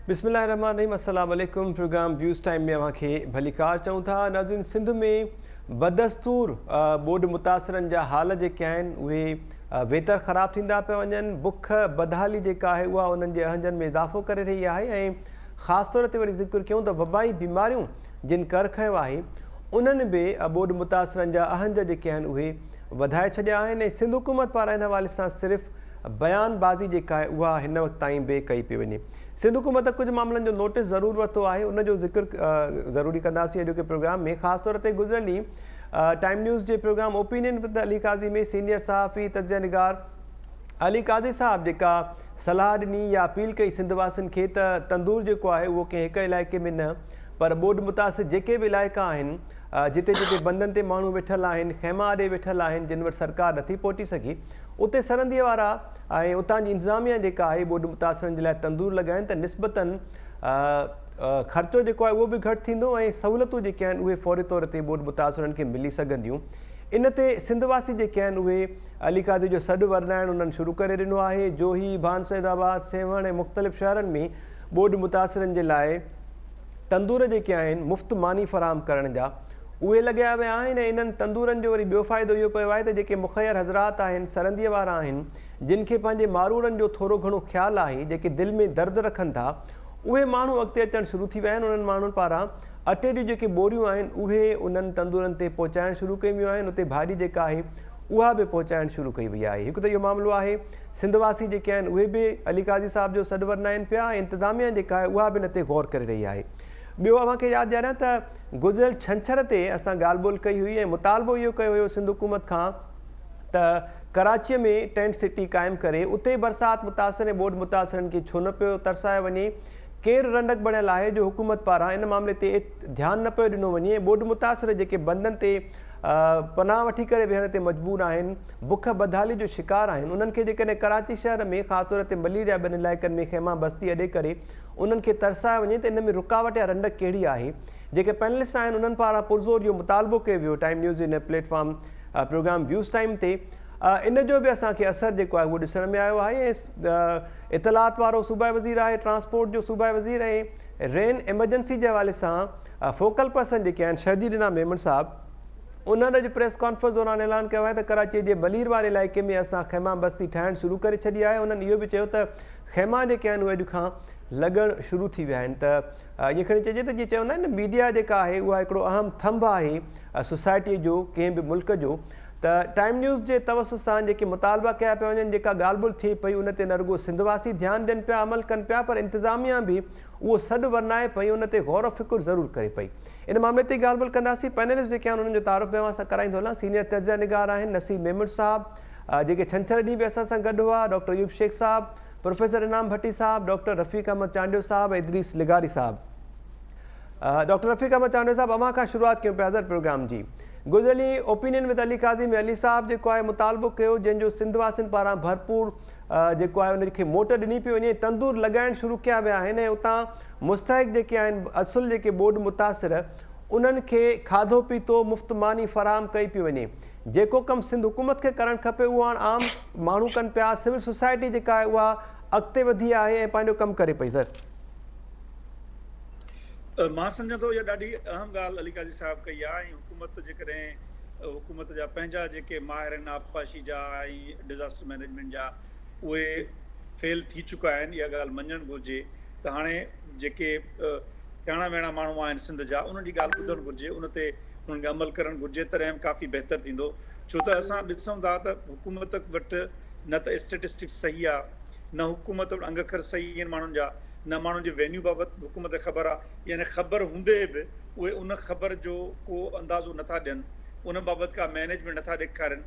بسم الله الرحمن الرحيم السلام عليڪم پروگرام ويوز ٽائيم ۾ اوهان کي ڀليڪار چئون ٿا. ناظرين سنڌ ۾ بدستور ٻوڏ متاثرن جا حال جيڪي آهن اهي ويتر خراب ٿيندا پيا وڃن. بک بدحالي جيڪا آهي اها انهن جي اهنجن ۾ اضافو ڪري رهي آهي ۽ خاص طور تي وري ذڪر ڪيون ته وبائي بيماريون جن ڪر کنيو آهي انهن به ٻوڏ متاثرن جا اهنج جيڪي آهن اهي وڌائي ڇڏيا آهن ۽ سنڌ حڪومت پاران ان حوالي سان صرف بيان بازي جيڪا آهي اها هن وقت تائين به ڪئي پئي وڃي. سنڌ حڪومت ڪجهه معاملن جو نوٽيس ضرور ورتو آهي ان جو ذڪر ضروري ڪنداسين اڄوڪي پروگرام ۾ خاص طور تي گذريل ڏينهن ٽائيم نيوز جي programme opinion with Ali Qazi ۾ senior صحافي تجزيه نگار علي قاضي صاحب جيڪا صلاح ڏني يا اپيل ڪئي سنڌ واسين کي ته تندور جيڪو آهي اهو ڪنهن هڪ علائقي ۾ نه پر ٻوڏ متاثر جيڪي به علائقا آهن جتي جتي بندن تي ماڻهو ويٺل آهن خيما اڏي ويٺل آهن جن وٽ سرڪار نٿي پهچي سگهي اتي سرنديء وارا ۽ اتان جي انتظاميا جيڪا آهي ٻوڏ متاثرن جي لاء تندور لڳائين ته نسبتاً خرچو جيڪو آهي اهو به گهٽ ٿيندو ۽ سهولتون جيڪي آهن اهي فوري طور تي ٻوڏ متاثرن کي ملي سگهنديون. ان تي سنڌ واسي جيڪي آهن اهي علي قاضي جو سڏ ورنائڻ انهن شروع ڪري ڏنو آهي. جوهي، ڀان سيد آباد، سيوهڻ ۽ مختلف شهرن ۾ ٻوڏ متاثرن جي لاء تندور جيڪي آهن مفت ماني فراهم ڪرڻ جا اهي لڳايا ويا آهن ۽ انهن تندورن جو وري ٻيو فائدو اهو پيو آهي ته جيڪي مخير حضرات آهن، سرنديء وارا آهن، جن کي پنهنجي ماروئڙن جو ٿورو گهڻو خيال آهي، جيڪي دل ۾ درد رکن ٿا، اهي ماڻهو اڳتي اچڻ شروع ٿي ويا آهن، انهن ماڻهن پاران اٽي جون جيڪي ٻوريون آهن، اهي انهن تندورن تي پهچائڻ شروع ڪيون ويون آهن، اتي ڀاڄي جيڪا آهي، اها به پهچائڻ شروع ڪئي وئي آهي. هڪ ته اهو معاملو آهي، سنڌ واسي جيڪي آهن، اهي به علي قاضي صاحب جو سڏ ورنائين پيا ۽ انتظاميا جيڪا آهي، اها به ان تي غور ڪري رهي آهي. ٻيو اوهان کي ياد ڏياريان ته گذريل ڇنڇر تي اسان ڳالهه ٻولهه ڪئي هئي ۽ مطالبو اهو ڪيو هيو سنڌ حڪومت کان ته ڪراچيء ۾ ٽينٽ سٽي قائم ڪري اتي برسات متاثر ۽ ٻوڏ متاثرن کي ڇو نه پيو ترسايو وڃي، ڪير رنڊڪ بڻيل آهي جو حڪومت پاران ان معاملي تي ڌيان نه پيو ڏنو وڃي ۽ ٻوڏ متاثر جيڪي بندن تي پناهه وٺي ڪري ويهڻ تي مجبور آهن، بک بدحالي جو شڪار آهن انهن کي جيڪڏهن ڪراچي شهر ۾ خاص طور تي ملير يا ٻين علائقن ۾ خيما بستي اڏي ڪري انهن کي ترسايو وڃي ته ان ۾ رڪاوٽ يا رنڊڪ ڪهڙي آهي؟ جيڪي پينلسٽ آهن انهن پاران پرزور اهو مطالبو ڪيو ويو ٽائيم نيوز جي ان platform programme views time تي ان جو به اسان کي اثر جيڪو آهي اهو ڏسڻ ۾ آيو آهي ۽ اطلاعات وارو صوبائي وزير آهي ٽرانسپورٽ جو صوبائي وزير ۽ رين ايمرجنسي جي حوالي سان فوڪل پرسن جيڪي آهن شرجيل انعام ميمڻ صاحب انهن اڄ پريس ڪانفرنس دوران اعلان ڪيو آهي ته ڪراچي جي ملير واري علائقي ۾ اسان خيما بستي ٺاهڻ شروع ڪري ڇڏي آهي انهن اهو به چيو ته خيما جيڪي آهن اهي اڄ کان لڳڻ شروع ٿي ويا آهن ته ائين کڻي چئجي ته جيئن چوندا آهن نه ميڊيا جيڪا آهي اها هڪڙو اهم ٿنڀ آهي سوسائٽي جو ڪنهن به ملڪ جو ته ٽائيم نيوز جي توسط سان جيڪي مطالبا ڪيا پيا وڃن جيڪا ڳالهه ٻولهه ٿئي پئي ان تي نه رڳو سنڌ واسي ڌيان ڏين پيا عمل ڪن پيا پر انتظاميا به اهو سڏ ورنائي پئي ان تي غور و فڪر ضرور ڪري پئي ان معاملي تي ڳالهه ٻولهه ڪنداسين پينلسٽ جيڪي آهن انهن جو تعارف به اوهان سان ڪرائيندو هلان سينيئر تجزيه نگار آهن نصير ميمڻ صاحب جيڪي ڇنڇر ڏينهن به اسان سان گڏ هئا، ڊاڪٽر ايوب شيخ صاحب، پروفيسر انعام ڀٽي صاحب، ڊاڪٽر رفيق احمد چانڊيو صاحب ۽ ادريس لغاري صاحب. ڊاڪٽر رفيق احمد چانڊيو صاحب اوهان کان شروعات ڪيون پيا سر پروگرام جي. گذريل ڏينهن اوپينين وٿ علي قاضي ۾ علي صاحب جيڪو آهي مطالبو ڪيو جنهن جو سنڌ واسين پاران ڀرپور جيڪو آهي ان کي موٽ ڏني پئي وڃي تندور لڳائڻ شروع ڪيا ويا آهن ۽ اتان مستحق جيڪي آهن اصل جيڪي ٻوڏ متاثر انهن کي کاڌو پيتو مفت ماني فراهم ڪئي پئي وڃي. جيڪو ڪم سنڌ حڪومت کي ڪرڻ کپي اهو هاڻ عام ماڻهو ڪن پيا، سول سوسائٽي جيڪا آهي اها اڳتي وڌي آهي ۽ پنهنجو ڪم ڪري پئي سر. مان سمجهان ٿو اها ڏاڍي اهم ڳالهه علي قاضي صاحب ڪئي آهي ۽ حڪومت جيڪڏهن حڪومت جا پنهنجا جيڪي ماهر آهن آبپاشي جا ۽ ڊزاسٽر مئنيجمينٽ جا اهي فيل ٿي چڪا آهن اها ڳالهه مڃڻ گهرجي ته هاڻي جيڪي سياڻا ويڻا ماڻهو آهن سنڌ جا انهن جي ڳالهه ٻڌڻ گهرجي ان تي انهن کي عمل ڪرڻ گهرجي تڏهن به ڪافي بهتر ٿيندو ڇو ته اسان ڏسون ٿا ته حڪومت وٽ نه ته اسٽيٽسٽڪس صحيح آ نه حڪومت وٽ انگ اکر صحيح آهن ماڻهن جا نه ماڻهن جي وينيو بابت حڪومت کي خبر آ يعني خبر هوندي به اهي ان خبر جو ڪو اندازو نٿا ڏين ان بابت ڪا مينيجمينٽ نٿا ڏيکارين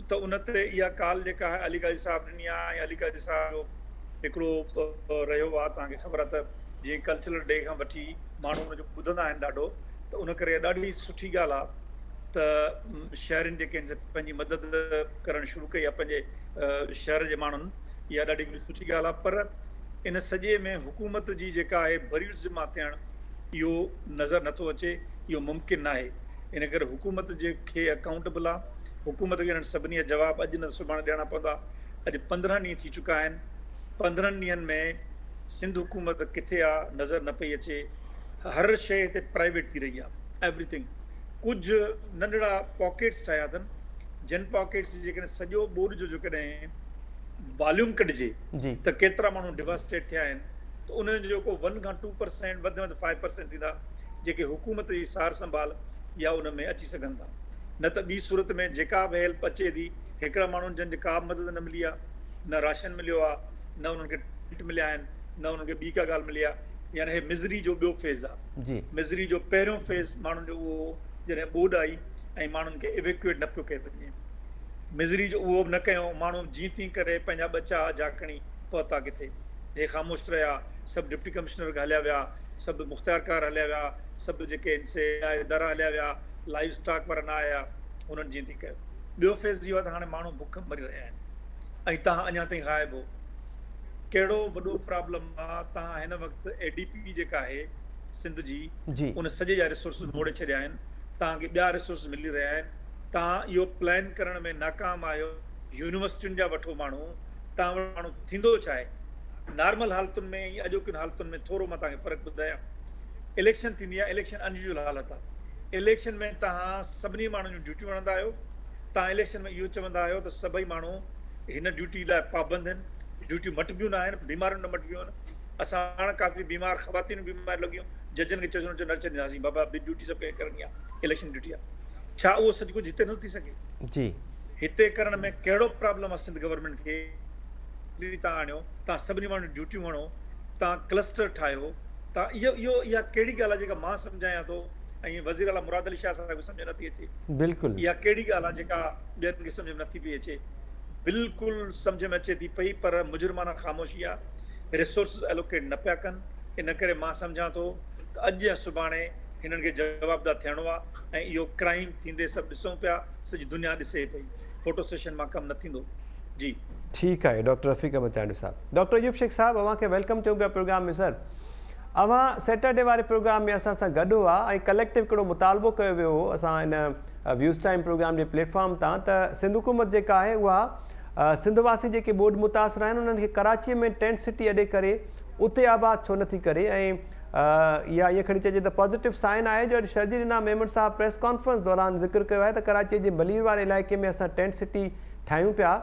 ته ان تي اها ڪال جيڪا آهي علي قاضي صاحب ڏني آ ۽ علي قاضي صاحب جو هڪڙو رهيو آ توهان کي خبر آ ته جيئن ڪلچرل ڊي کان وٺي ماڻهو ان جو ٻڌندا آهن ڏاڍو ته ان ڪري اها ڏاڍي سٺي ڳالهه آهي ته شهرين جيڪي آهن سي پنهنجي مدد ڪرڻ شروع ڪئي آهي پنهنجي شهر جي ماڻهن اها ڏاڍي هڪڙي سٺي ڳالهه آهي پر ان سڄي ۾ حڪومت جي جيڪا آهي بري الذمه ٿيڻ اهو نظر نٿو اچي اهو ممڪن ناهي ان ڪري حڪومت جي کي اڪائونٽبل آهي حڪومت کي انهن سڀني جا جواب اڄ نه سڀاڻي ڏيڻا پوندا اڄ 15 ڏينهن ٿي چڪا آهن 15 ڏينهن ۾ سنڌ حڪومت ڪٿي آ نظر نه پئي اچي هر شيء هتي پرائيويٽ ٿي رهي آ ايوري ٿنگ ڪجهه ننڍڙا پاڪيٽس ٺاهيا اٿن جن پاڪيٽس جيڪڏهن سڄو ٻوڏ جو جيڪڏهن واليوم ڪڍجي ته ڪيترا ماڻهو ڊيواسٽيٽ ٿيا آهن ته انهن جو ڪو ون کان ٽو پرسينٽ وڌ ۾ وڌ فائيو پرسينٽ ٿيندا جيڪي حڪومت جي سار سنڀال يا ان ۾ اچي سگهن ٿا نه ته ٻي صورت ۾ جيڪا به هيلپ اچي ٿي هڪڙا ماڻهن جن جي ڪا به مدد نه ملي آ نه راشن مليو آ نه انهن کي ٽينٽ مليا آهن نه انهن کي ٻي ڪا ڳالهه ملي آ يعني هي مزري جو ٻيو فيز آ مزري جو پهريون فيز ماڻهن جو اهو هو جڏهن ٻوڏ آئي ۽ ماڻهن کي ايويڪيوئيٽ نه پيو ڪيو وڃي مزري جو اهو به نه ڪيو ماڻهو جيئن تيئن ڪري پنهنجا ٻچا جا کڻي پهتا ڪٿي هي خاموش رهيا سڀ ڊپٽي ڪمشنر هليا ويا سڀ مختيارڪار هليا ويا سڀ جيڪي آهن سي ادارا هليا ويا لائيو اسٽاڪ وارا نه آيا انهن جيئن تيئن ڪيو ٻيو فيز اهو آهي ته هاڻي ماڻهو بک مري رهيا آهن ۽ توهان اڃا تائين غائب هو. ڪهڙو وڏو پرابلم آ توهان هن وقت اي ڊي پي جيڪا آهي سنڌ جي ان سڄي جا ريسورسز موڙي ڇڏيا آهن توهان کي ٻيا ريسورسز ملي رهيا آهن توهان اهو پلان ڪرڻ ۾ ناڪام آهيو يونيورسٽين جا وٺو ماڻهو توهان وٽ ماڻهو ٿيندو ڇا آهي نارمل حالتن ۾ ۽ اڄوڪين حالتن ۾ ٿورو مان توهان کي فرق ٻڌايان اليڪشن ٿيندي آهي اليڪشن ان يوزل حالت آهي اليڪشن ۾ توهان سڀني ماڻهن جون ڊيوٽيون هڻندا آهيو توهان اليڪشن ۾ اهو چوندا آهيو ته سڀئي ماڻهو هن ڊيوٽي لاء پابند آهن، ڊيوٽيون مٽبيون نه آهن، بيماريون نه مٽبيون آهن، اسان پاڻ ڪافي بيمار خواتين بيمار لڳيون، ججن کي چيوسين نه ڇڏينداسين بابا ڊيوٽي سڀ ڪنهن کي ڪرڻي آهي، اليڪشن ڊيوٽي آهي، ڇا اهو سڄ ڪجهه هتي نٿو ٿي سگهي؟ جي. هتي ڪرڻ ۾ ڪهڙو پرابلم آهي سنڌ گورنمينٽ کي توهان آڻيو، توهان سڀني ماڻهن جون ڊيوٽيون هڻو، توهان ڪلسٽر ٺاهيو، توهان اهو اهو اها ڪهڙي ڳالهه آهي جيڪا مان سمجهايان ٿو ۽ وزير اعليٰ مراد علي شاهه صاحب کي سمجهه نٿي اچي. بلڪل. اها ڪهڙي ڳالهه آهي جيڪا ٻين کي سمجهه ۾ نٿي پئي اچي. بلڪل سمجهه ۾ اچي ٿي پئي پر مجرمانه خاموشي آ ريسورسز الوڪيٽ نه پيا ڪن ان ڪري مان سمجهان ٿو ته اڄ يا سڀاڻي هنن کي جوابده ٿيڻو آ ۽ اهو ڪرائيم ٿيندي سڀ ڏسون پيا سڄي دنيا ڏسي پئي فوٽو سيشن مان ڪم نه ٿيندو جي. ٺيڪ آهي ڊاڪٽر رفيق احمد چانڊيو صاحب. ڊاڪٽر ايوب شيخ صاحب اوهان کي welcome چئون پيا پروگرام ۾ سر اوهان سيٽرڊي واري پروگرام ۾ اسان سان گڏ هئا ۽ ڪليڪٽو هڪڙو مطالبو ڪيو ويو هو اسان ان ويوز ٽائيم پروگرام جي پليٽ فارم تان ته سنڌ حڪومت جيڪا آهي اها سنڌ واسي جيڪي ٻوڏ متاثر آهن انهن کي ڪراچي ۾ ٽينٽ سٽي اڏي ڪري اتي آباد ڇو نٿي ڪري ۽ اها ائين کڻي چئجي ته پازيٽو سائن آهي جو اڄ شرجيل انعام ميمڻ صاحب پريس ڪانفرنس دوران ذڪر ڪيو آهي ته ڪراچي جي ملير واري علائقي ۾ اسان ٽينٽ سٽي ٺاهيون پيا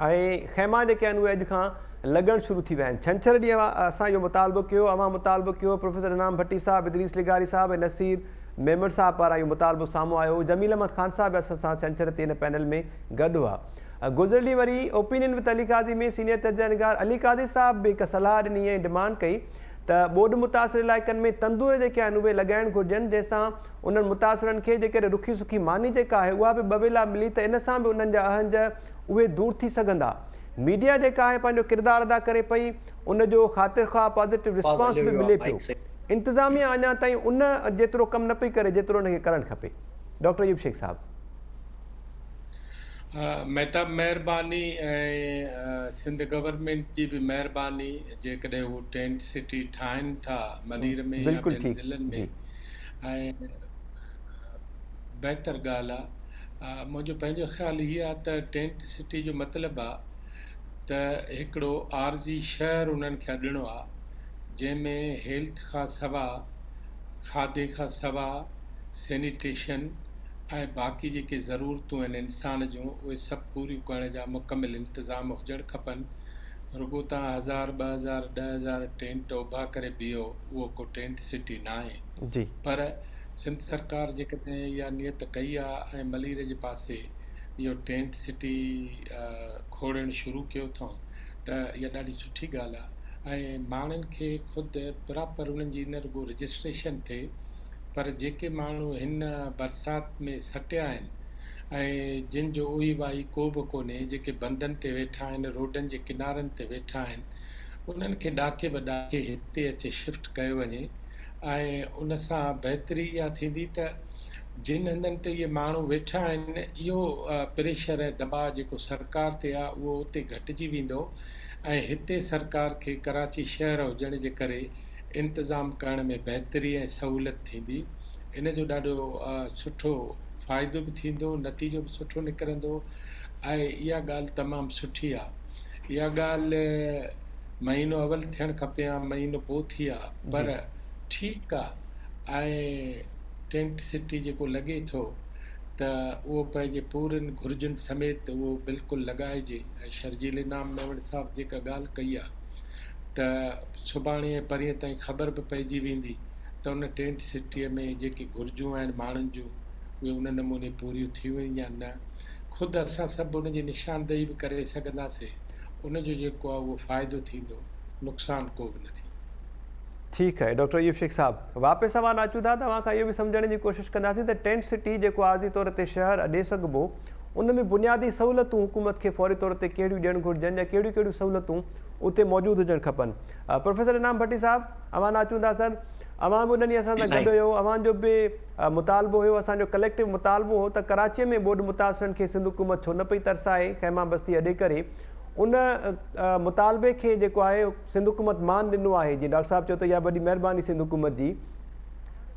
۽ خيما جيڪي آهن اهي اڄ کان لڳڻ شروع ٿي ويا آهن ڇنڇر ڏينهن اسان اهو مطالبو ڪيو اوهان مطالبو ڪيو پروفيسر انعام ڀٽي صاحب ادريس لغاري صاحب ۽ نصير ميمڻ صاحب پاران اهو مطالبو سامهون آيو هو. جميل احمد خان صاحب به اسان سان ڇنڇر تي هن پينل ۾ گڏ هئا. گذريل ڏينهن وري opinion with Ali Qazi ۾ senior تجزيه نگار علي قاضي صاحب به هڪ صلاح ڏني ۽ ڊمانڊ ڪئي ته ٻوڏ متاثر علائقن ۾ تندور جيڪي آهن اهي لڳائڻ گهرجن جنهن سان انهن متاثرن کي جيڪڏهن رکي سکي ماني جيڪا آهي اها به ٻه ويلا ملي ته ان سان به انهن جا اهنج اهي دور ٿي سگهندا. ميڊيا جيڪا آهي پنهنجو ڪردار ادا ڪري پئي ان جو خاطر خواهه پازيٽو رسپانس به ملي پيو. انتظاميا اڃا تائين ان جيترو ڪم نه پئي ڪري جيترو ان کي ڪرڻ کپي. ڊاڪٽر ايوب شيخ صاحب. مهتاب مهرباني ۽ سنڌ گورنمينٽ جي به مهرباني جيڪڏهن هو ٽينٽ سٽي ٺاهن ٿا ملير ۾ يا بلڪل ٻين ٺيڪ ضلعن ۾ جي. ۽ بهتر ڳالهه آ منهنجو پنهنجو خيال هي آ ته ٽينٽ سٽي جو مطلب آ ته هڪڙو عارضي شهر انهن کي اڏڻو آ جنهن ۾ هيلٿ کان سوا، کاڌي کان سوا، سينيٽيشن ۽ باقي جيڪي ضرورتون آهن انسان جون اهي سڀ پوريون ڪرڻ جا مڪمل انتظام هجڻ کپن. رڳو توهان هزار، 2000، 10,000 ٽينٽ اڀا ڪري بيهو اهو ڪو ٽينٽ سٽي ناهي. جي. پر سنڌ سرڪار جيڪڏهن اها نيت ڪئي آ ۽ ملير جي پاسي اهو ٽينٽ سٽي کوڙڻ شروع ڪيو اٿئون ته اها ڏاڍي سٺي ڳالهه آ. ۽ ماڻهن کي خود پراپر انهن جي نه رڳو رجسٽريشن ٿئي پر جيڪي ماڻهو هن برسات ۾ سٽيا آهن ۽ جن جو اوهي واهي ڪو به ڪونهي جيڪي بندن تي ويٺا آهن روڊن جي ڪنارن تي ويٺا آهن انهن کي ڏاڪي به ڏاڪي هتي اچي شفٽ ڪيو وڃي ۽ ان سان بهتري اها ٿيندي ته جن هنڌن تي اهي ماڻهو ويٺا آهن اهو پريشر ۽ دٻاء جيڪو سرڪار تي آهي اهو اتي گهٽجي ويندو ۽ هتي سرڪار کي ڪراچي شهر هجڻ جي ڪري انتظام ڪرڻ ۾ بهتري ۽ سهولت ٿيندي. ان جو ڏاڍو سٺو فائدو به ٿيندو، نتيجو به سٺو نڪرندو ۽ اها ڳالهه تمام سٺي آ. اها ڳالهه مهينو اول ٿيڻ کپي ها مهينو پوء ٿي ها پر ٺيڪ آ ۽ ٽينٽ سٽي جيڪو لڳي ٿو ته اهو پنهنجي پورين گهرجن سميت اهو بلڪل لڳائجي ۽ شرجيل انعام ميمڻ صاحب جيڪا ڳالهه ڪئي آ ته سڀاڻي ۽ پرينء تائين خبر به پئجي ويندي ته ان ٽينٽ سٽيء ۾ جيڪي گهرجون آهن ماڻهن جون اهي ان نموني پوريون ٿيون آهن يا نه. خود اسان سڀ ان جي نشاندهي به ڪري سگهنداسين. ان جو جيڪو آهي اهو فائدو ٿيندو، نقصان ڪو به نه ٿيندو. ٺيڪ آهي ڊاڪٽر ايوب شيخ صاحب. واپس اوهان ڏانهن اچون ٿا ته اوهان کان اهو به سمجهڻ جي ڪوشش ڪنداسين ته ٽينٽ سٽي جيڪو عارضي طور تي شهر اڏي سگهبو ان ۾ بنيادي سهولتون حڪومت کي فوري طور تي ڪهڙيون ڏيڻ گهرجن يا ڪهڙيون ڪهڙيون سهولتون اتي موجود هجڻ کپن. پروفيسر انعام ڀٽي صاحب اوهان ڏانهن اچون ٿا سر اوهان به ان ڏينهن اسان سان گڏ هيو اوهان جو به مطالبو هيو اسان جو ڪليڪٽو مطالبو هو ته ڪراچي ۾ ٻوڏ متاثرن کي سنڌ حڪومت ڇو نه پئي ترسائي خيما بستي اڏي ڪري ان مطالبي کي جيڪو آهي سنڌ حڪومت مان ڏنو آهي جيئن ڊاڪٽر صاحب چيو ته اها وڏي مهرباني سنڌ حڪومت جي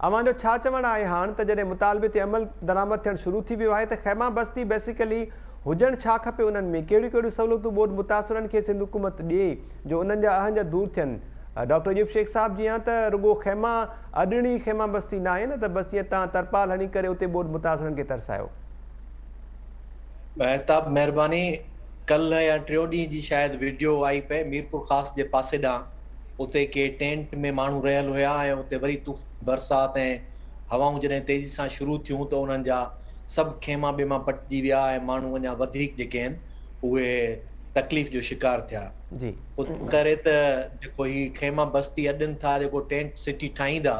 اوهان جو ڇا چوڻ آهي هاڻ ته جڏهن مطالبي تي عمل درآمد ٿيڻ شروع ٿي ويو آهي ته خيما بستي بيسيڪلي هجڻ ڇا کپي انهن ۾ ڪهڙيون ڪهڙيون سهولتون ٻوڏ متاثرن کي سنڌ حڪومت ڏئي جو انهن جا اهنج دور ٿين. ڊاڪٽر ايوب شيخ صاحب جيان ته رڳو خيما اڏڻ ئي خيما بستي ناهي نه ته بس جيئن تان ترپال هڻي ڪري اتي ٻوڏ متاثرن کي ترسايو. مهتاب مهرباني ڪلهه يا ٽيون ڏينهن جي شايد وڊيو آئي پئي ميرپورخاص جي پاسي ڏانهن اتي ڪي ٽينٽ ۾ ماڻهو رهيل هيا ۽ اتي وري طوفاني برسات ۽ هوائون جڏهن تيزي سان شروع ٿيون ته انهن جا سڀ خيما بيما پٽجي ويا ۽ ماڻهو اڃا وڌيڪ جيڪي آهن اهي تڪليف جو شڪار ٿيا. جي. خدا ڪري ته جيڪو هي خيما بستي اڏن ٿا جيڪو ٽينٽ سٽي ٺاهيندا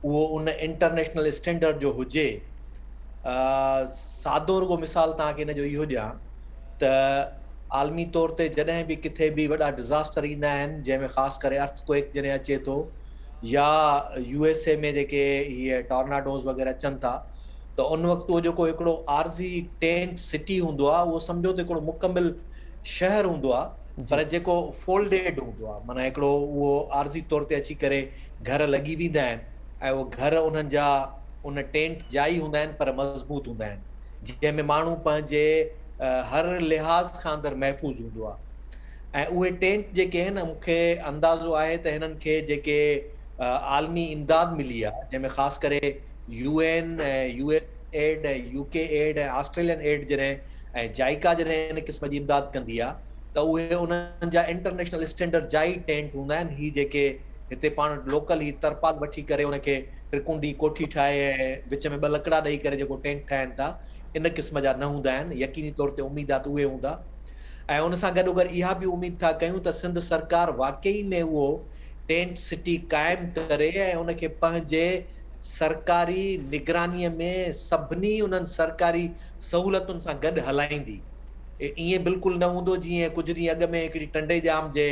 اهو ان انٽرنيشنل اسٽينڊرڊ جو هجي. سادو رڳو مثال توهان کي ان جو اهو ڏيان ته عالمي طور تي جڏهن به ڪٿي به وڏا ڊزاسٽر ايندا آهن جنهن ۾ خاص ڪري ارٿ ڪوئڪ جڏهن اچي ٿو يا يو ايس اي ۾ جيڪي هي ٽارناڊوز وغيره اچن ٿا ته ان وقت اهو جيڪو هڪڙو عارضي ٽينٽ سٽي هوندو آهي اهو سمجهو ته هڪڙو مڪمل شهر هوندو آهي پر جيڪو فولڊيڊ هوندو آهي معنيٰ هڪڙو اهو عارضي طور تي اچي ڪري گهر لڳي ويندا آهن ۽ اهي گهر انهن جا ان ٽينٽ جا ئي هوندا آهن پر مضبوط هوندا آهن جنهن ۾ ماڻهو پنهنجي هر لحاظ کان اندر محفوظ هوندو آهي ۽ اهي ٽينٽ جيڪي آهن مون کي اندازو آهي ته هنن کي جيڪي عالمي امداد ملي آهي جنهن ۾ خاص ڪري U N ۽ U S aid ۽ U K aid ۽ Australian aid جڏهن ۽ جائيڪا جڏهن ان قسم جي امداد ڪندي آهي ته اهي انهن جا انٽرنيشنل اسٽينڊرڊ جا ئي ٽينٽ هوندا آهن هي جيڪي هتي پاڻ لوڪل هي ترپال وٺي ڪري ان کي ٽرڪونڊي ڪوٺي ٺاهي ۽ وچ ۾ ٻه لڪڙا ڏئي ڪري جيڪو ٽينٽ ٺاهين ٿا ان قسم جا نه هوندا آهن يقيني طور تي اميد آهي ته اهي هوندا ۽ ان سان گڏوگڏ اها به اميد ٿا ڪيون ته سنڌ سرڪار واقعي ۾ اهو ٽينٽ سٽي قائم ڪري ۽ ان کي پنهنجي سرڪاري نگرانيء ۾ سڀني انهن سرڪاري سهولتن سان گڏ هلائيندي. ائين بلڪل نه هوندو جيئن ڪجهه ڏينهن اڳ ۾ هڪڙي ٽنڊي ڄام جي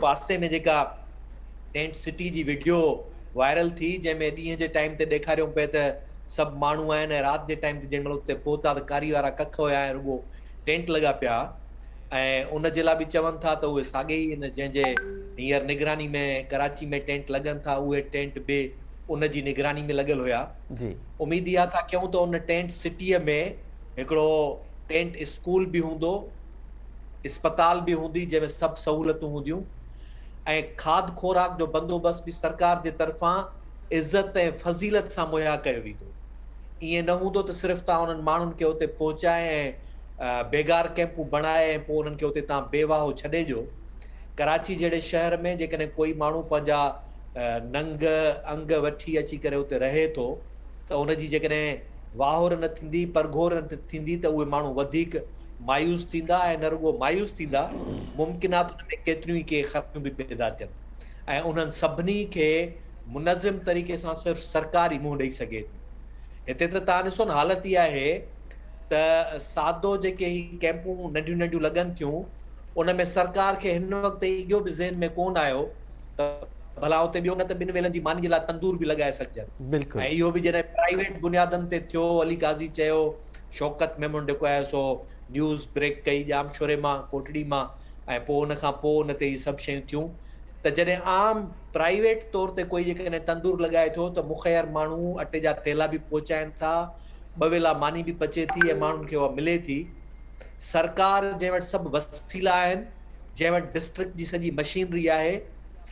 پاسي ۾ جيڪا ٽينٽ سٽي جي وڊيو وائرل ٿي جنهن ۾ ڏينهن جي ٽائيم تي ڏيکاريو پئي ته سڀ ماڻهو آهن ۽ رات جي ٽائيم تي جنهن مهل اتي پهتا ته ڪاري وارا ڪک هيا ۽ رڳو ٽينٽ لڳا پيا ۽ ان جي لاء به چون ٿا ته اهي ساڳي ئي ان جنهن جي هينئر نگراني ۾ ڪراچي ۾ ٽينٽ لڳن ٿا اهي ٽينٽ به ان جي نگراني ۾ لڳل هيا. جي. اميد اها ٿا ڪيون ته ان ٽينٽ سٽيء ۾ هڪڙو ٽينٽ اسڪول به هوندو، اسپتال به هوندي جنهن ۾ سڀ سهولتون هونديون ۽ کاڌ خوراڪ جو بندوبست به سرڪار جي طرفان عزت ۽ فضيلت سان مهيا ڪيو ويندو. ائين نه هوندو ته صرف توهان انهن ماڻهن کي اتي پهچائي ۽ بيگار ڪئمپون بڻائي ۽ پوء انهن کي اتي توهان بي واهو ڇڏي ڏيو. ڪراچي جهڙي شهر ۾ جيڪڏهن ڪوئي ماڻهو پنهنجا ننگ انگ وٺي اچي ڪري اتي رهي ٿو ته ان جي جيڪڏهن واهور نه ٿيندي، پرگهور نه ٿيندي ته اهي ماڻهو وڌيڪ مايوس ٿيندا ۽ نه رڳو مايوس ٿيندا ممڪن آهي ته ان ۾ ڪيتريون ئي ڪي خرابيون به پيدا ٿين ۽ انهن سڀني کي منظم طريقي سان صرف سرڪار ئي منهن ڏئي سگهي ٿي. هتي ته توهان ڏسو نه حالت اها آهي ته سادو جيڪي هي ڪئمپون ننڍيون ننڍيون لڳن ٿيون ان ۾ سرڪار کي هن وقت تائين اهو به ذهن ۾ ڪونه آيو ته ڀلا اتي ٻيو نه ته ٻن ويلن جي ماني جي لاء تندور به لڳائي سگهجن بلڪل. ۽ اهو به جڏهن پرائيويٽ بنيادن تي ٿيو علي قاضي چيو شوڪت ميمڻ جيڪو آهي سو نيوز بريڪ ڪئي ڄامشوري مان ڪوٽڙي مان ۽ پوء ان کان پوء ان تي هي سڀ شيون ٿيون ته جڏهن عام پرائيويٽ طور تي ڪوئي جيڪڏهن تندور لڳائي ٿو ته مخير ماڻهو اٽي جا ٿيلها به پهچائن ٿا ٻه ويلا ماني به پچي ٿي ۽ ماڻهن کي اها ملي ٿي سرڪار جنهن وٽ سڀ وسيلا آهن. جنهن وٽ ڊسٽرڪٽ جي سڄي مشينري آهي،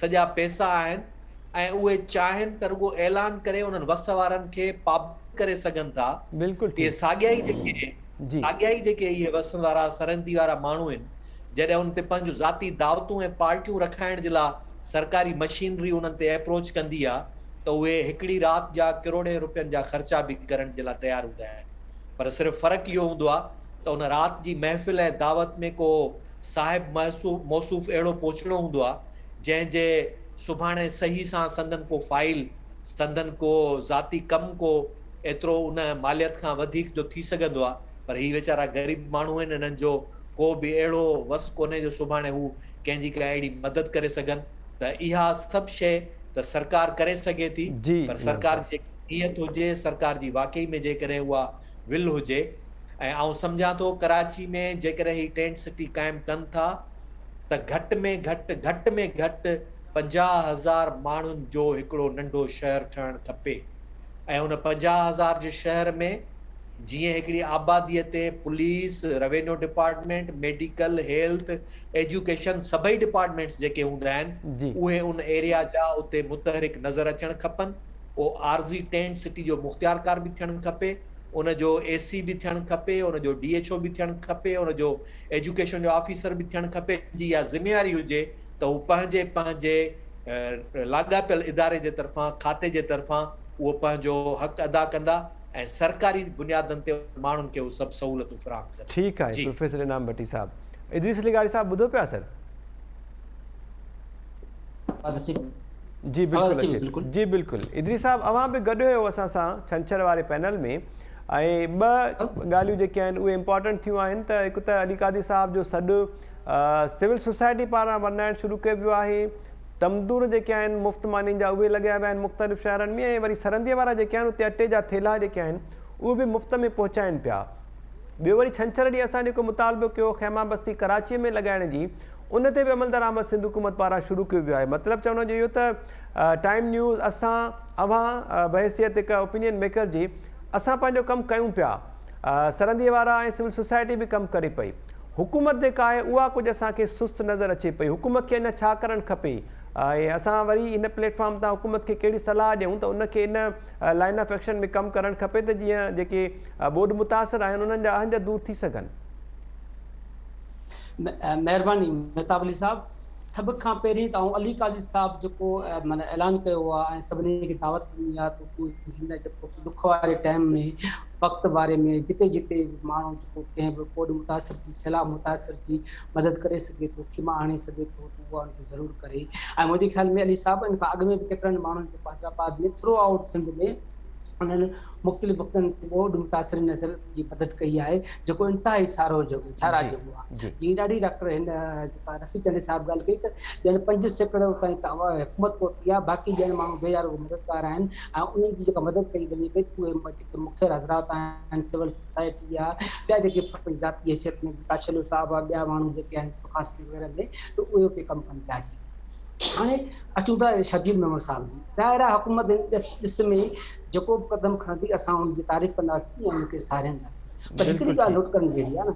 سڄا پئسا آهن ۽ اهي چاهين ته رڳو اعلان ڪري انهن وس وارن کي پابند ڪري سگهن ٿا. بلڪل اهي ٺيڪ. ساڳيا ئي جيڪي جي. ساڳيا ئي جيڪي اهي وس وارا سرندي وارا ماڻهو آهن، جڏهن انهن تي پنهنجون ذاتي دعوتون ۽ پارٽيون رکائڻ جي لا سرڪاري مشينري انهن تي ايپروچ ڪندي آ ته اهي هڪڙي رات جا ڪروڙين روپين جا خرچا به ڪرڻ جي لا تيار هوندا آهن پر صرف فرق اهو هوندو آ ته ان رات جي محفل ۽ دعوت ۾ ڪو صاحب موصوف اهڙو پهچڻو هوندو آ جنهن جي سڀاڻي صحيح سان سندن ڪو فائيل، سندن ڪو ذاتي ڪم ڪو ايترو ان ماليت کان وڌيڪ جو ٿي سگهندو آ پر هي ويچارا غريب ماڻهو آهن انهن جو ڪو به اهڙو وس ڪونهي جو سڀاڻي هو ڪنهن جي ڪا اهڙي مدد ڪري سگهن ته اها سڀ شيء ته سرڪار ڪري سگهي ٿي جي پر انعام سرڪار صاحب. جي نيت هجي سرڪار جي واقعي ۾ جيڪڏهن اها ول هجي ۽ آئون سمجهان ٿو ڪراچي ۾ جيڪڏهن هي ٽينٽ سٽي قائم ڪن ٿا ته گهٽ ۾ گهٽ گهٽ ۾ گهٽ 50,000 ماڻهن جو هڪڙو ننڍو شهر ٺهڻ کپي ۽ ان 50,000 جي شهر ۾ جيئن هڪڙي آبادي تي police, revenue department, medical, health, education سڀئي ڊپارٽمينٽس جيڪي هوندا آهن جي. اهي ان ايريا جا اتي متحرڪ نظر اچڻ کپن. اهو عارضي ٽينٽ سٽي جو مختيارڪار به ٿيڻ کپي، ان جو اي سي به ٿيڻ کپي، ان جو ڊي ايڇ او به ٿيڻ کپي، ان جو ايجوڪيشن جو آفيسر به ٿيڻ کپي، جي اها ذميواري هجي ته هو پنهنجي پنهنجي لاڳاپيل اداري جي طرفان، کاتي جي طرفان اهو پنهنجو حق ادا ڪندا ۽ سرڪاري بنيادن تي ماڻهن کي اهي سڀ سهولتون فراهم ڪندا. ٺيڪ آهي جي. پروفيسر انعام ڀٽي صاحب. ادريس لغاري صاحب ٻڌو پيا سر. آواز اچي پئي. جي آواز بلڪل اچي پئي اچي بلڪل. جي بلڪل ادريس صاحب اوهان به گڏ هيو اسان سان ڇنڇر واري پينل ۾ ۽ ٻه ڳالهيون جيڪي آهن اهي امپارٽنٽ ٿيون آهن ته هڪ ته علي قاضي صاحب جو سڏ سول سوسائٽي پاران ورنائڻ شروع ڪيو ويو آهي تمدور جيڪي آهن مفت مانين جا اهي لڳايا ويا آهن مختلف شهرن ۾ ۽ وري سرندي وارا جيڪي آهن اتي اٽي جا ٿيلها جيڪي آهن اهي به مفت ۾ پهچائن پيا ٻيو وري ڇنڇر ڏينهن اسان جيڪو مطالبو ڪيو خيما بستي ڪراچيء ۾ لڳائڻ جي ان تي به عملدرآمد سنڌ حڪومت پاران شروع ڪيو ويو آهي مطلب چوڻ جو اهو ته ٽائيم نيوز اسان اوهان بحيثيت هڪ اوپينين ميڪر جي اسان پنهنجو ڪم ڪيون پيا سرنديء وارا ۽ سول سوسائٽي به ڪم ڪري پئي حڪومت جيڪا آهي اها ڪجهه اسان کي سست نظر اچي پئي حڪومت کي اڃا ڇا ڪرڻ کپي ۽ اسان وري هن پليٽ فارم تان حڪومت کي ڪهڙي صلاح ڏيون ته ان کي ان لائن آف ايڪشن ۾ ڪم ڪرڻ کپي ته جيئن جيڪي ٻوڏ متاثر آهن انهن جا اهنج دور ٿي سگهن. مهرباني مهتاب علي صاحب سڀ کان پهرين ته آئون علي قاضي صاحب جيڪو معنيٰ اعلان ڪيو آهي ۽ سڀني کي دعوت ڏني آهي ته هو هن جيڪو ڏک واري ٽائيم ۾ وقت واري ۾ جتي جتي به ماڻهو جيڪو ڪنهن به ٻوڏ متاثر ٿي سيلاب متاثر ٿي مدد ڪري سگهي ٿو خيما آڻي سگهي ٿو ته اها ان کي ضرور ڪري ۽ منهنجي خيال ۾ علي صاحب ان کان اڳ ۾ به ڪيترن ماڻهن جيڪو حيدرآباد ۾ ٿرو آئوٽ سنڌ ۾ انهن مختلف وقتن تي ٻوڏ متاثرين جي مدد ڪئي آهي جيڪو انتهائي ساراهه جوڳو ساراهه جوڳو آهي جيئن ڏاڍي ڊاڪٽر هن جيڪا رفيق چانڊيي صاحب ڳالهه ڪئي ته ڄڻ 5% تائين ته حڪومت پهتي آهي باقي ڄڻ ماڻهو بي يارو مددگار آهن ۽ انهن جي جيڪا مدد ڪئي وڃي پئي اهي جيڪي مخير حضرات آهن سول سوسائٽي آهي ٻيا جيڪي پنهنجي ذاتي حيثيت ۾ ڪاشلو صاحب آهي ٻيا ماڻهو جيڪي آهن خاص وغيره ۾ ته اهي اتي ڪم ڪن پيا جي هاڻي اچون ٿا شرجيل ميمڻ صاحب جي. ظاهر آهي حڪومت هن ڏس ۾ جيڪو به قدم کڻندي اسان ان جي تعريف ڪنداسين ۽ ان کي ساراهينداسين پر هڪڙي ڳالهه نوٽ ڪرڻ جهڙي آهي نه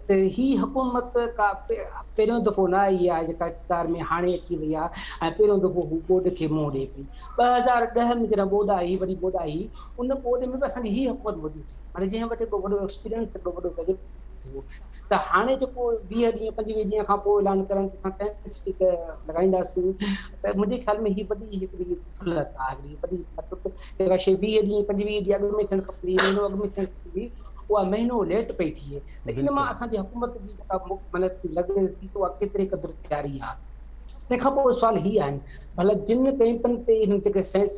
ته هي حڪومت ڪا پهريون دفعو نه آئي آهي جيڪا اقتدار ۾ هاڻي اچي وئي آهي ۽ پهريون دفعو هو ٻوڏ کي منهن ڏئي پئي. 2010 ۾ جڏهن ٻوڏ آئي وڏي ٻوڏ آئي ان ٻوڏ ۾ به اسان جي هي حڪومت موجود هئي معنيٰ جنهن وٽ هڪڙو وڏو ايڪسپيرينس هڪڙو وڏو تجربو هو ته هاڻي جيڪو 20 ڏينهن 25 ڏينهن کان پوء اعلان ڪرڻ ته اسان ٽينٽ سٽي لڳائينداسين ته منهنجي خيال ۾ هي وڏي هڪڙي غفلت آهي هڪڙي وڏي مطلب جيڪا شيء 20 ڏينهن 25 ڏينهن اڳ ۾ ٿيڻ کپندي هئي مهينو اڳ ۾ ٿيڻ کپندي هئي اها مهينو ليٽ پئي ٿئي ته ان مان اسان جي حڪومت جي جيڪا معنيٰ لڳي ٿي ته اها ڪيتري قدر تياري آهي تنهن کان پوء سوال هي آهن ڀلا جن ڪئمپن تي هنن جيڪي سائنس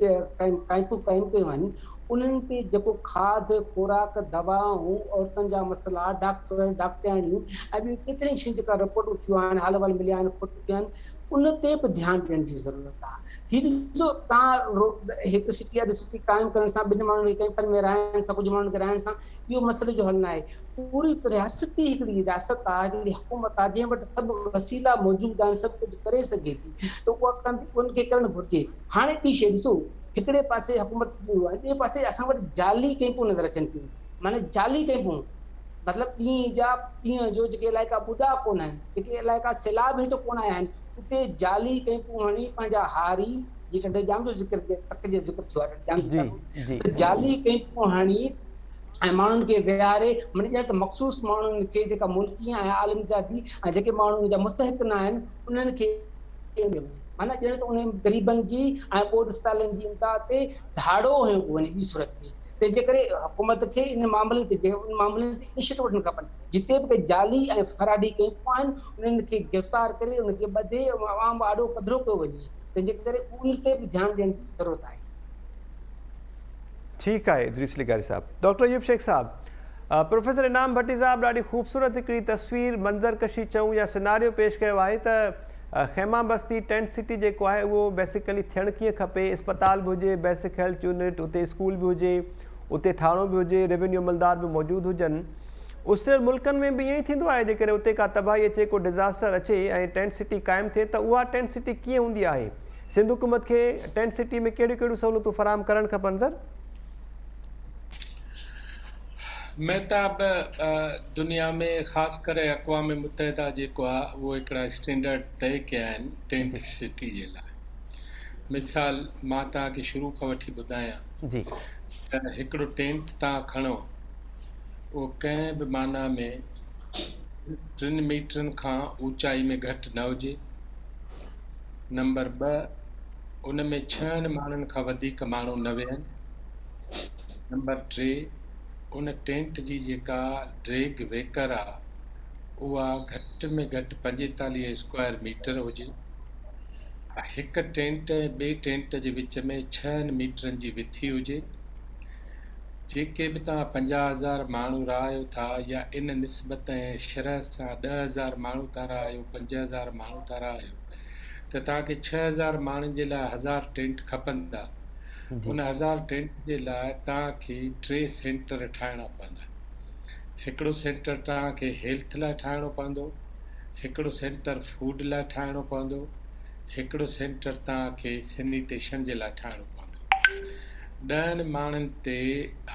ڪئمپون قائم ڪيون آهن انهن تي جيڪو کاڌ، خوراڪ، دوائون، عورتن جا مسئلا، ڊاڪٽر، ڊاڪٽرياڻيون ۽ ٻيون ڪيترين شين جيڪا رپورٽون ٿيون آهن، حال احوال مليا آهن، کوٽ ٿيون آهن، ان تي به ڌيان ڏيڻ جي ضرورت آهي. هي ڏسو توهان هڪ سٽي اڌ سٽي قائم ڪرڻ سان ٻن ماڻهن کي ڪئمپن ۾ رهائڻ سان ڪجهه ماڻهن کي رهائڻ سان اهو مسئلي جو حل ناهي. پوري رياستي هڪڙي رياست آهي، هڪڙي حڪومت آهي جنهن وٽ سڀ وسيلا موجود آهن، سڀ ڪجهه ڪري سگهي ٿي ته اها ڪندي ان کي ڪرڻ گهرجي. هاڻي ٻي شيء ڏسو هڪڙي پاسي حڪومت جون آهن ٻئي پاسي اسان وٽ جعلي ڪئمپون نظر اچن ٿيون معنيٰ جعلي ڪئمپون مطلب ڏينهن جا ڏينهن جو جيڪي علائقا ٻڏا ڪونه آهن، جيڪي علائقا سيلاب هيٺ ڪونه آيا آهن، اتي جعلي ڪئمپون هڻي پنهنجا هاري، جيئن ٽنڊي ڄام جو ذڪر تڪ جي ذڪر ٿيو آهي ٽنڊي ڄام جي تعلق ته جعلي ڪئمپون هڻي ۽ ماڻهن کي ويهاري معني ڄڻ ته مخصوص ماڻهن کي جيڪا ملڪي ۽ عالمي طرفي ۽ جيڪي ماڻهو ان جا مستحق نه آهن انهن کي معنيٰ ڄڻ ته انهن غريبن جي ۽ ٻوڏ ستايلن جي امداد تي ڌاڙو هنيو پيو وڃي ٻي صورت ۾ تنهن جي ڪري حڪومت کي ان معاملن تي ان معاملن تي انيشيٽو وٺڻ کپن جتي به ڪي جعلي ۽ فراڊي ڪئمپون آهن انهن کي گرفتار ڪري انهن کي ٻڌي عوام آڏو پڌرو ڪيو وڃي تنهن جي ڪري ان تي به ڌيان ڏيڻ جي ضرورت آهي. ٺيڪ آهي ادريس لغاري صاحب. ڊاڪٽر ايوب شيخ صاحب، پروفيسر انعام ڀٽي صاحب ڏاڍي خوبصورت هڪڙي تصوير منظر ڪشي چئون يا سيناريو پيش ڪيو آهي ته خيما بستي ٽينٽ سٽي جيڪو آهي اهو بيسيڪلي ٿيڻ ڪيئن کپي اسپتال به هجي بيسڪ هيلٿ يونٽ اتي اسڪول به هجي اتي ٿاڻو به هجي ريونيو عملدار به موجود هجن اسريل ملڪن ۾ به ائين ئي ٿيندو آهي جيڪڏهن اتي ڪا تباهي اچي ڪو ڊزاسٽر اچي ۽ ٽينٽ سٽي قائم ٿئي ته اها ٽينٽ سٽي ڪيئن هوندي آهي سنڌ حڪومت کي ٽينٽ سٽي ۾ ڪهڙيون ڪهڙيون سهولتون فراهم ڪرڻ کپن سر؟ مهتاب، دنيا ۾ خاص ڪري اقوام متحده جيڪو آ اهو هڪڙا اسٽينڊرڊ طئي ڪيا آهن ٽينٽ سٽي جي لاء. مثال مان توهان کي شروع کان وٺي ٻڌايان جي. ته هڪڙو ٽينٽ توهان کڻو اهو ڪنهن به معنيٰ ۾ ٽن ميٽرن کان اوچائي ۾ گهٽ نه هجي. نمبر ٻه، ان ۾ ڇهن ماڻهن کان وڌيڪ ماڻهو نه ويهن. نمبر ٽي، ان ٽينٽ جي جيڪا ڊيگهه ويڪر آ، اها گهٽ ۾ گهٽ 45 اسڪوائر ميٽر هجي. هڪ ٽينٽ ۽ ٻئي ٽينٽ جي وچ ۾ ڇهن ميٽرن جي وٿي هجي. جيڪي به توهان 50,000 ماڻهو رهايو ٿا يا ان نسبت ۽ شرح سان 10,000 ماڻهو ٿا رهايو، 5,000 ماڻهو ٿا رهايو ته توهان کي 6,000 ماڻهن جي لاء هزار ٽينٽ کپندا. ان هزار ٽينٽ جي لاء توهان کي ٽي سينٽر ٺاهڻا پوندا. هڪڙو سينٽر توهان کي هيلٿ لاء ٺاهڻو پوندو، هڪڙو سينٽر فوڊ لاء ٺاهڻو پوندو، هڪڙو سينٽر توهان کي سينيٽيشن جي لاء ٺاهڻو پوندو. ڏهن ماڻهن تي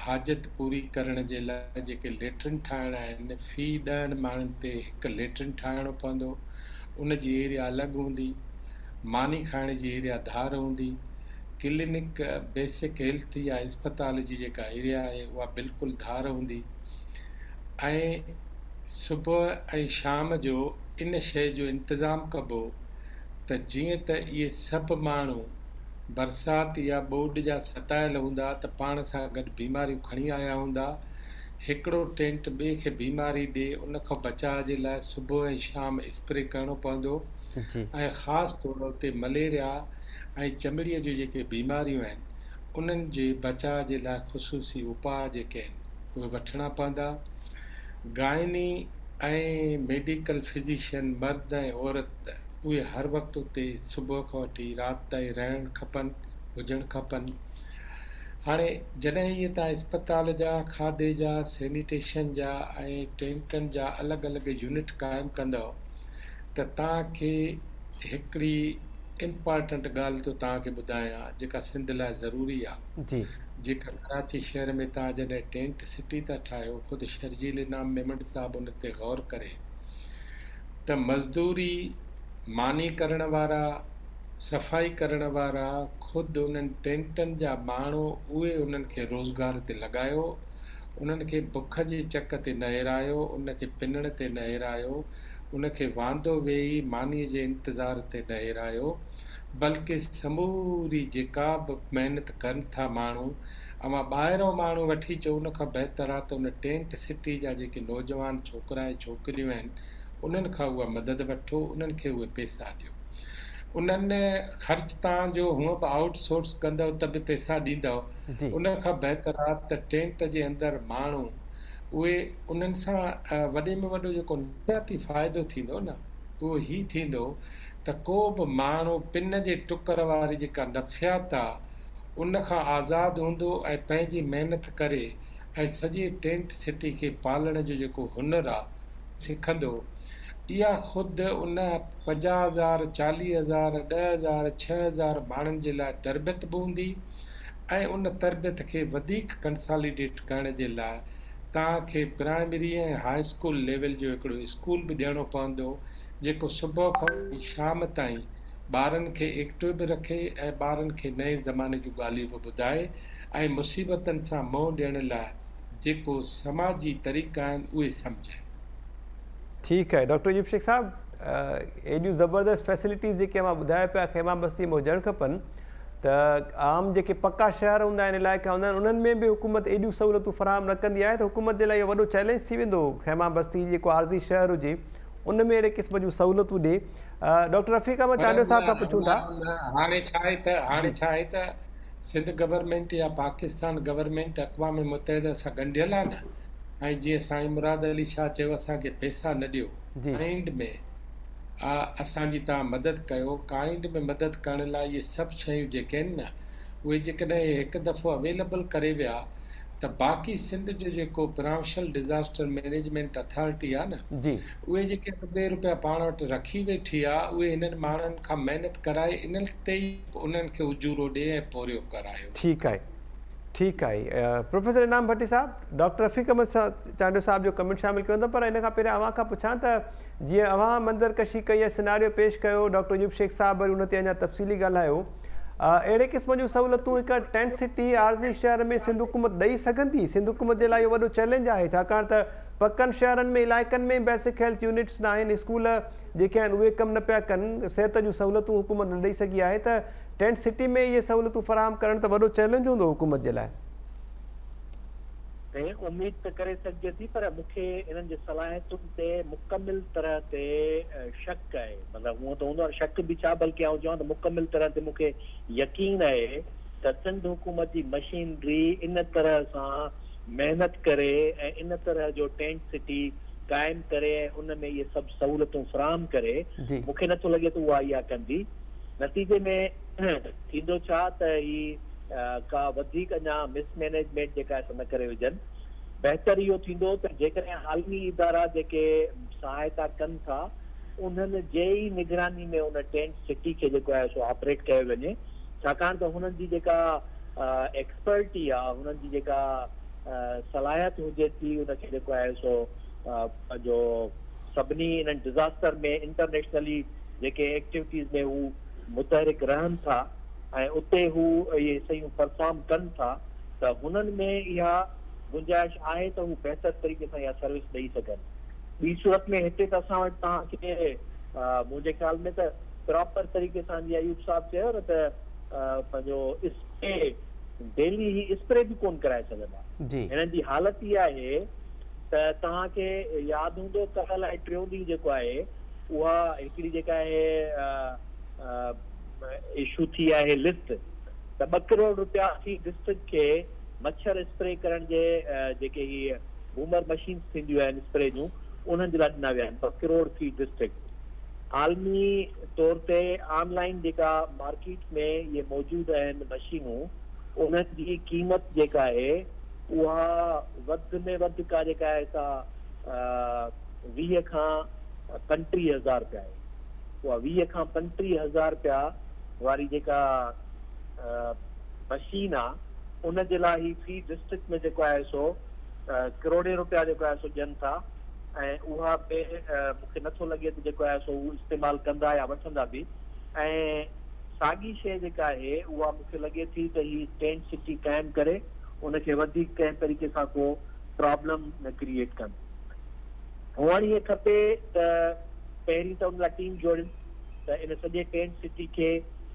حاجت پوري ڪرڻ جي لاء جيڪي ليٽرين ٺاهڻا آهن، في ڏهن ماڻهن تي هڪ ليٽرين ٺاهڻو پوندو، ان جي ايريا الڳ هوندي، ماني کائڻ جي ايريا ڌار هوندي، ڪلينڪ، بيسڪ هيلٿ يا اسپتال جي جيڪا ايريا آهي اها بلڪل ڌار هوندي ۽ صبح ۽ شام جو ان شيء جو انتظام ڪبو ته جيئن ته اهي سڀ ماڻهو برسات يا ٻوڏ جا ستايل هوندا ته پاڻ سان گڏ بيماريون کڻي آيا هوندا. هڪڙو ٽينٽ ٻئي کي بيماري ڏي ان کان بچاء جي لاء صبح ۽ شام اسپري ڪرڻو پوندو ۽ خاص طور اتي مليريا ۽ چمڙي جون جيڪي بيماريون آهن انهن جي بچاء جي لاء خصوصي اپاء جيڪي آهن اهي وٺڻا پوندا. گائني ۽ ميڊيڪل فزيشن مرد ۽ عورت اهي هر وقت اتي صبح کان وٺي رات تائين رهڻ کپن، هجڻ کپن. هاڻي جڏهن اهي توهان اسپتال جا، کاڌي جا، سينيٽيشن جا ۽ ٽينٽن جا الڳ الڳ يونٽ قائم ڪندؤ ته توهان کي هڪڙي امپارٽنٽ ڳالهه ٿو توهان کي ٻڌايان جيڪا سنڌ لاء ضروري آ. جي. جيڪا ڪراچي شهر ۾ توهان جڏهن ٽينٽ سٽي ٿا ٺاهيو خود شرجيل انعام ميمڻ صاحب ان تي غور ڪري ته مزدوري، ماني ڪرڻ وارا، صفائي ڪرڻ وارا، خود انهن ٽينٽن جا ماڻهو اهي انهن کي روزگار تي لڳايو، انهن کي بک جي چڪ تي نه هيرايو، ان کي پنڻ تي نه هيرايو، ان کي واندو ويهي مانيء جي انتظار تي نه هيرايو، بلڪه سموري جيڪا به محنت ڪن ٿا ماڻهو، اوهان ٻاهرئون ماڻهو وٺي اچو ان کان بهتر آ ته ان ٽينٽ سٽي جا جيڪي نوجوان ڇوڪرا ۽ ڇوڪريون آهن انهن کان اها مدد وٺو انهن کي اهي پئسا ڏيو انهن خرچ تان جو هونء به آئوٽ سورس ڪندؤ ته به پئسا ڏيندؤ ان کان بهتر آ ته ٽينٽ جي اندر ماڻهو اهي انهن سان وڏي ۾ وڏو جيڪو نفسياتي فائدو ٿيندو نه اهو هي ٿيندو ته ڪو به ماڻهو پن جي ٽڪر واري جيڪا نفسيات آ ان کان آزاد هوندو ۽ پنهنجي محنت ڪري ۽ سڄي ٽينٽ سٽي کي پالڻ جو جيڪو هنر آ سکندو. اها خود ان 50 هزار، 40 هزار، 10 هزار، 6000 ماڻهن جي لاء تربيت به هوندي ۽ ان تربيت کي وڌيڪ ڪنساليڊيٽ ڪرڻ جي لاء توهان کي پرائمري ۽ هاء اسڪول ليول جو هڪڙو اسڪول به ڏيڻو پوندو جيڪو صبح کان وٺي شام تائين ٻارن کي ايڪٽو به رکي ۽ ٻارن کي نئين زماني جون ڳالهيون به ٻڌائي ۽ مصيبتن سان منهن ڏيڻ لاء جيڪو سماجي طريقا آهن اهي سمجهائي. ٺيڪ آهي ڊاڪٽر ايوب شيخ صاحب ايڏيون زبردست فيسلٽيز جيڪي اوهان ٻڌايو پيا خيما بستي ۾ هجڻ کپن ته عام جيڪي پڪا شهر هوندا آهن علائقا هوندا آهن انهن ۾ به حڪومت ايڏيون سهولتون فراهم نه ڪندي آهي ته حڪومت جي لاء اهو وڏو چئلينج ٿي ويندو خيما بستي جيڪو عارضي شهر هجي ان ۾ اهڙي قسم جون سهولتون ڏي ڊاڪٽر رفيق احمد پر چانڊيو صاحب کان پڇون ٿا هاڻي ڇا آهي ته هاڻي جي ڇا آهي ته سنڌ گورنمينٽ يا پاڪستان گورنمينٽ اقوام متحده سان ڳنڍيل آهي نه ۽ جيئن سائين مراد علي شاهه چيو اسان کي پئسا نه ڏيو جي. ڪائنڊ ۾ اسان جي توهان مدد ڪيو ڪائنڊ ۾ مدد ڪرڻ لاء اهي سڀ شيون جيڪي آهن نه اهي جيڪڏهن اهي هڪ دفعو اويليبل ڪري ويا ته باقي سنڌ جو جيڪو پراونشل ڊزاسٽر مئنيجمينٽ اٿارٽي آهي نه جي. اهي جيڪي اربين روپيا پاڻ وٽ رکي ويٺي آهي اهي هنن ماڻهن کان محنت ڪرائي انهن تي ئي انهن کي اجورو ڏي ۽ پورهيو ڪرايو. ٺيڪ آهي ٺيڪ آهي پروفيسر انعام ڀٽي صاحب ڊاڪٽر رفيق احمد چانڊيو صاحب جو ڪمينٽ شامل ڪيو ٿا پر ان کان پهريان اوهان کان پڇان ته جيئن اوهان منظر ڪشي ڪئي ۽ سيناريو پيش ڪيو ڊاڪٽر ايوب شيخ صاحب وري ان تي اڃا تفصيلي ڳالهايو اهڙي قسم جون سهولتون هڪ ٽينٽ سٽي عارضي شهر ۾ سنڌ حڪومت ڏئي سگهندي سنڌ حڪومت جي لاء اهو وڏو چئلينج آهي ڇاڪاڻ ته پڪن شهرن ۾ علائقن ۾ بيسڪ هيلٿ يونٽس ناهن اسڪول جيڪي آهن اهي ڪم نه پيا ڪن صحت جون سهولتون حڪومت نه ڏئي سگهي آهي ته ٽينٽ سٽي ۾ اهي سهولتون فراهم ڪرڻ ته وڏو چئلينج هوندو حڪومت جي لاء. سائين اميد ته ڪري سگهجي ٿي پر مون کي انهن جي صلاحيتن تي مڪمل طرح تي شڪ آهي مطلب هونء ته هوندو آهي شڪ به ڇا بلڪه آئون چوان ته مڪمل طرح تي مون کي يقين آهي ته سنڌ حڪومت جي مشينري ان طرح سان محنت ڪري ۽ ان طرح جو ٽينٽ سٽي قائم ڪري ۽ ان ۾ اهي سڀ سهولتون فراهم ڪري مون کي نٿو لڳي ته اها اها ڪندي. نتيجي ۾ ٿيندو ڇا ته هي ڪا وڌيڪ اڃا مس مئنيجمينٽ جيڪا آهي سا نه ڪري وجهن. بهتر اهو ٿيندو ته جيڪڏهن عالمي ادارا جيڪي سهائتا ڪن ٿا انهن جي ئي نگراني ۾ ان ٽينٽ سٽي کي جيڪو آهي سو آپريٽ ڪيو وڃي ڇاڪاڻ ته هنن جي جيڪا ايڪسپرٽي آهي هنن جي جيڪا صلاحيت هجي ٿي ان کي جيڪو آهي سو پنهنجو سڀني انهن ڊزاسٽر ۾ انٽرنيشنلي جيڪي ايڪٽيوٽيز ۾ هو متحرڪ رهن ٿا ۽ اتي هو اهي شيون پرفارم ڪن ٿا ته هنن ۾ اها گنجائش آهي ته هو بهتر طريقي سان اها سروس ڏئي سگهن. ٻي صورت ۾ هتي ته اسان وٽ توهان کي منهنجي خيال ۾ ته پراپر طريقي سان جيئن ايوب صاحب چيو نه ته پنهنجو اسپري ڊيلي هي اسپري به ڪونه ڪرائي سگهندا. هنن جي حالت اها آهي ته توهان کي ياد هوندو ڪالهه الائي ٽيون ڏينهن جيڪو آهي اها هڪڙي جيڪا آهي اشو ٿي آهي لسٽ ته ٻه ڪروڙ روپيا في ڊسٽرڪٽ کي مڇر اسپري ڪرڻ جي جيڪي هي بومر مشينز ٿينديون آهن اسپري جون انهن جي لاء ڏنا ويا آهن ٻه ڪروڙ في ڊسٽرڪٽ عالمي طور تي آن لائين جيڪا مارڪيٽ ۾ اهي موجود آهن مشينون انهن جي قيمت جيڪا آهي اها وڌ ۾ وڌ ڪا جيڪا آهي سا 20 کان 35 هزار رپيا آهي. اها 20 کان 35 هزار رپيا واري جيڪا مشين آ ان جي لاء هي في ڊسٽرڪٽ ۾ جيڪو آهي سو ڪروڙين رپيا جيڪو آهي سو ڏين ٿا ۽ اها به مون کي نٿو لڳي ته جيڪو آهي سو هو استعمال ڪندا يا وٺندا به ۽ ساڳي شيء جيڪا آهي اها مون کي لڳي ٿي ته هي ٽينٽ سٽي قائم ڪري ان کي وڌيڪ ڪنهن طريقي سان ڪو پرابلم نه ڪريئيٽ ڪن. هئڻ ائين کپي ته پهرين ته ان لاء ٽيم جوڙين ته ان سڄي ٽينٽ سٽي کي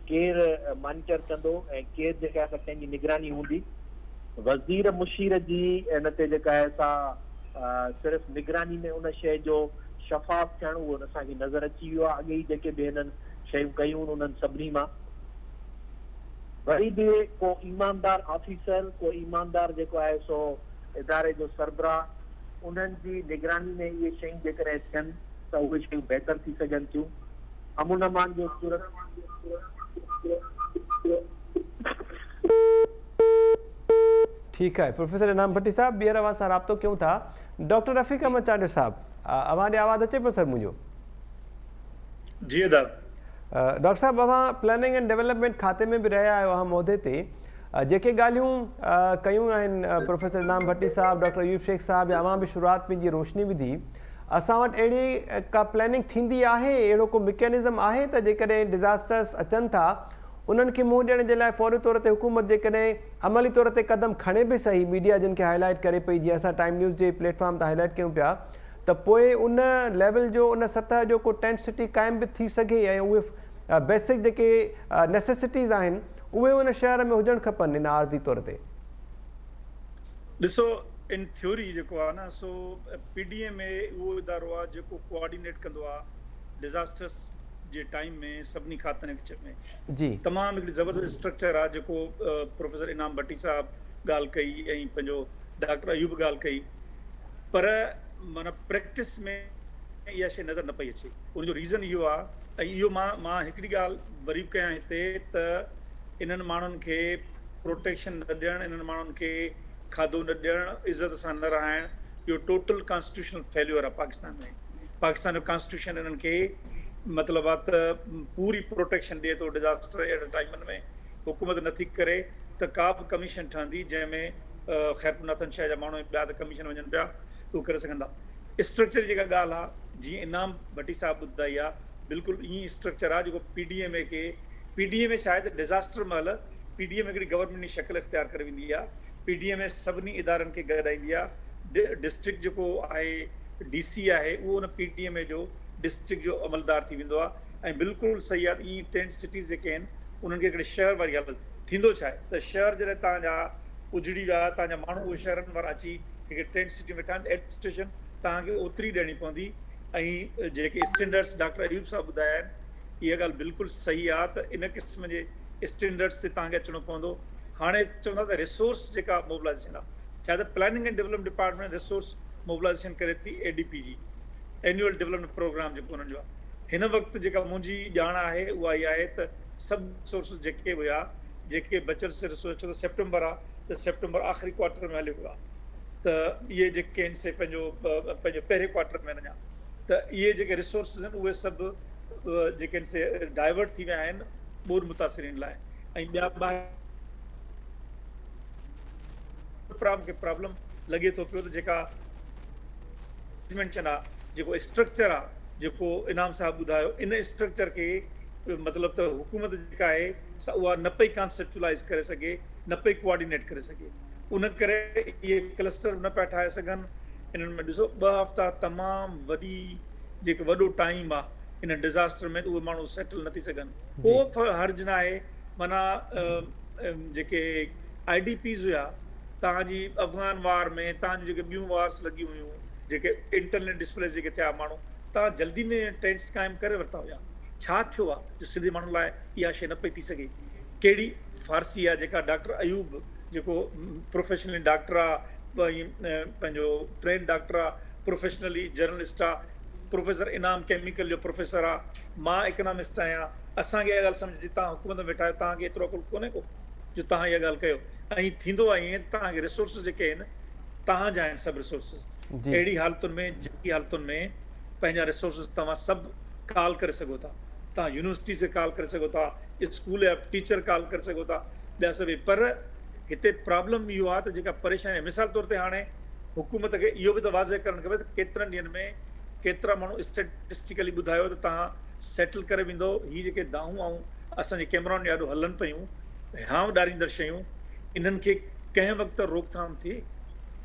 ڪير مانيٽر ڪندو ۽ ڪير جيڪا آهي سا ڪنهن جي نگراني هوندي. وزير مشير جي ان تي جيڪا آهي سا صرف نگراني ۾ ان شيء جو شفاف ٿيڻ اهو اسان کي نظر اچي ويو آهي اڳي ئي جيڪي به هنن شيون ڪيون انهن سڀني مان وري به ڪو ايماندار آفيسر ڪو ايماندار جيڪو آهي سو اداري جو سربراهه انهن جي نگراني ۾ اهي شيون جيڪڏهن ٿين ته اهي شيون بهتر ٿي سگهن ٿيون. امن امان جو صورت. ٺيڪ آهي پروفيسر انعام ڀٽي صاحب ٻيهر اوهان سان رابطو ڪيون ٿا ڊاڪٽر رفيق احمد چانڊيو صاحب اوهان ڏي آواز اچي پيو سر منهنجو. جي ادا. ڊاڪٽر صاحب اوهان پلاننگ اينڊ ڊولپمينٽ کاتي ۾ به رهيا آهيو اهم عهدي تي. جيڪي ڳالهيون ڪيون آهن پروفيسر انعام ڀٽي صاحب، ڊاڪٽر ايوب شيخ صاحب يا اوهان به شروعات ۾ جيئن روشني وڌي، اسان وٽ اهڙي ڪا پلاننگ ٿيندي آهي، اهڙو ڪو مڪينزم آهي ته جيڪڏهن ڊزاسٽرس اچن ٿا انهن کي منهن ڏيڻ جي لاء فوري طور تي حڪومت جيڪڏهن عملي طور تي قدم کڻي به سهي ميڊيا جن کي هائي لائيٽ ڪري پئي جيئن اسان ٽائيم نيوز جي پليٽ فارم تان هائي لائيٽ ڪيون پيا ته پوء ان ليول جو ان سطح جو ڪو ٽينٽ سٽي قائم به ٿي سگهي ۽ اهي بيسڪ جيڪي نيسيسٽيز آهن اهي ان شهر ۾ هجڻ کپن ان عارضي طور تي. ڏسو ان ٿيوري جيڪو آهي نه سو پي ڊي ايم اي اهو ادارو آهي جيڪو ڪوآرڊينيٽ ڪندو آهي ڊزاسٽرس جي ٽائيم ۾ سڀني کاتن جي وچ ۾ جي. تمام هڪڙي زبردست اسٽرڪچر آهي جيڪو پروفيسر انعام ڀٽي صاحب ڳالهه ڪئي ۽ پنهنجو ڊاڪٽر ايوب ڳالهه ڪئي پر معنيٰ پريڪٽس ۾ اها شيء نظر نه پئي اچي ان جو ريزن اهو آهي ۽ اهو مان مان هڪڙي ڳالهه وري به ڪيان هتي ته انهن ماڻهن کي پروٽيڪشن نه ڏيڻ انهن ماڻهن کي کاڌو نه ڏيڻ عزت سان نه رهائڻ اهو ٽوٽل ڪانسٽيٽيوشنل فيليور آهي پاڪستان ۾ پاڪستان جو ڪانسٽيٽيوشن انهن کي مطلب آهي ته پوري پروٽيڪشن ڏئي ٿو ڊزاسٽر اهڙن ٽائيمن ۾ حڪومت نٿي ڪري ته ڪا به ڪميشن ٺهندي جنهن ۾ خيرپور ناٿن شاهه جا ماڻهو ۽ ٻيا ته ڪميشن وڃن پيا ته اهو ڪري سگهن ٿا اسٽرڪچر جي جيڪا ڳالهه آ جيئن انعام ڀٽي صاحب ٻڌائي آ بلڪل ائين ئي اسٽرڪچر آ جيڪو پي ڊي ايم اي کي پي ڊي ايم اي ڇا آهي ته ڊزاسٽر مهل پي ڊي ايم هڪڙي گورنمينٽ جي شڪل اختيار ڪري ويندي آ پي ڊي ايم اي سڀني ادارن کي گڏائيندي آ ڊسٽرڪٽ جيڪو آهي ڊي سي آهي اهو ان پي ڊي ايم اي جو ڊسٽرڪٽ جو عملدار ٿي ويندو آ ۽ بلڪل صحيح آ ته ائين ٽينٽ سٽيز جيڪي آهن انهن کي هڪڙي شهر واري حالت ٿيندو ڇا آهي ته شهر جڏهن توهان جا اجڙي ويا توهان جا ماڻهو اهي شهرن وارا اچي هڪ ٽينٽ سٽي ۾ ويٺا آهن ته ايڊمنسٽريشن توهان کي اوتري ڏيڻي پوندي ۽ جيڪي اسٽينڊرڊس ڊاڪٽر ايوب صاحب ٻڌايا آهن اها ڳالهه بلڪل صحيح آهي ته ان قسم جي اسٽينڊرڊس تي توهان کي اچڻو پوندو هاڻي چوندا ته ريسورس جيڪا موبلائزيشن آهي ڇا ته planning and development department resource mobilisation ڪري ٿي اي ڊي پي جي اينيول ڊولپمينٽ پروگرام جيڪو انهن جو آهي هن وقت جيڪا منهنجي ڄاڻ آهي اها اها آهي ته سڀ ريسورسز جيڪي به هيا جيڪي بچيل سي ريسورس ڇو ته سيپٽمبر آ ته سيپٽمبر آخري ڪوارٽر ۾ هليو ويو آ ته اهي جيڪي آهن سي پنهنجو پنهنجو پهرين ڪوارٽر ۾ اڃا ته اهي جيڪي ريسورسز آهن اهي سڀ جيڪي آهن سي ڊائيورٽ ٿي ويا آهن ٻوڏ متاثرين لاء ۽ ٻيا ٻاهر مون کي پرابلم لڳي ٿو پيو ته جيڪا آ جيڪو اسٽرڪچر آ جيڪو انعام صاحب ٻڌايو ان اسٽرڪچر کي مطلب ته حڪومت جيڪا آهي سا اها نه پئي ڪانسيپچولائيز ڪري سگهي نه پئي ڪوآرڊينيٽ ڪري سگهي ان ڪري اهي ڪلسٽر به نه پيا ٺاهي سگهن انهن ۾ ڏسو ٻه هفتا تمام وڏي جيڪو وڏو ٽائيم آهي ان ڊزاسٽر ۾ اهي ماڻهو سيٽل نه ٿي سگهن ڪو حرج نه آهي معنيٰ جيڪي I D Ps هيا تان جي افغان وار ۾ تان جون جيڪي ٻيون وارس لڳيون هيون جيڪي انٽرنل ڊسپليس جيڪي ٿيا ماڻهو تان جلدي ۾ ٽينٽس قائم ڪري ورتا هيا ڇا ٿيو آ جو سنڌي ماڻهن لاء اها شيء نه پئي ٿي سگهي؟ ڪهڙي فارسي آ جيڪا ڊاڪٽر ايوب جيڪو پروفيشنلي ڊاڪٽر آ ۽ پنهنجو ٽرينڊ ڊاڪٽر آ پروفيشنلي جرنلسٽ آ پروفيسر انعام ڪيميڪل جو پروفيسر آ مان اڪنامسٽ آهيان اسان کي اها ڳالهه سمجهه جي توهان حڪومت ۾ ويٺا آهيو توهان کي ايترو عقل ڪونهي ڪو جو توهان اها ڳالهه ڪيو ۽ ٿيندو آ ائين ته توهان کي ريسورسز جيڪي آهن توهان جا آهن سڀ ريسورسز اهڙي حالتن ۾ جنگي حالتن ۾ پنهنجا ريسورسز توهان سڀ ڪال ڪري سگهو ٿا توهان يونيورسٽيز کي ڪال ڪري سگهو ٿا اسڪول جا ٽيچر ڪال ڪري سگهو ٿا ٻيا سڀئي پر هتي پرابلم اهو آهي ته جيڪا پريشاني مثال طور تي هاڻي حڪومت کي اهو به ته واضح ڪرڻ کپي ته ڪيترن ڏينهن ۾ ڪيترا ماڻهو اسٽيٽسٽيڪلي ٻڌايو ته توهان سيٽل ڪري ويندو هي جيڪي دانهون ۽ اسان جي ڪيمرائن جي آڏو هلن پيون هانء ڏاريندڙ شيون انهن کي ڪنهن وقت روڪٿام ٿئي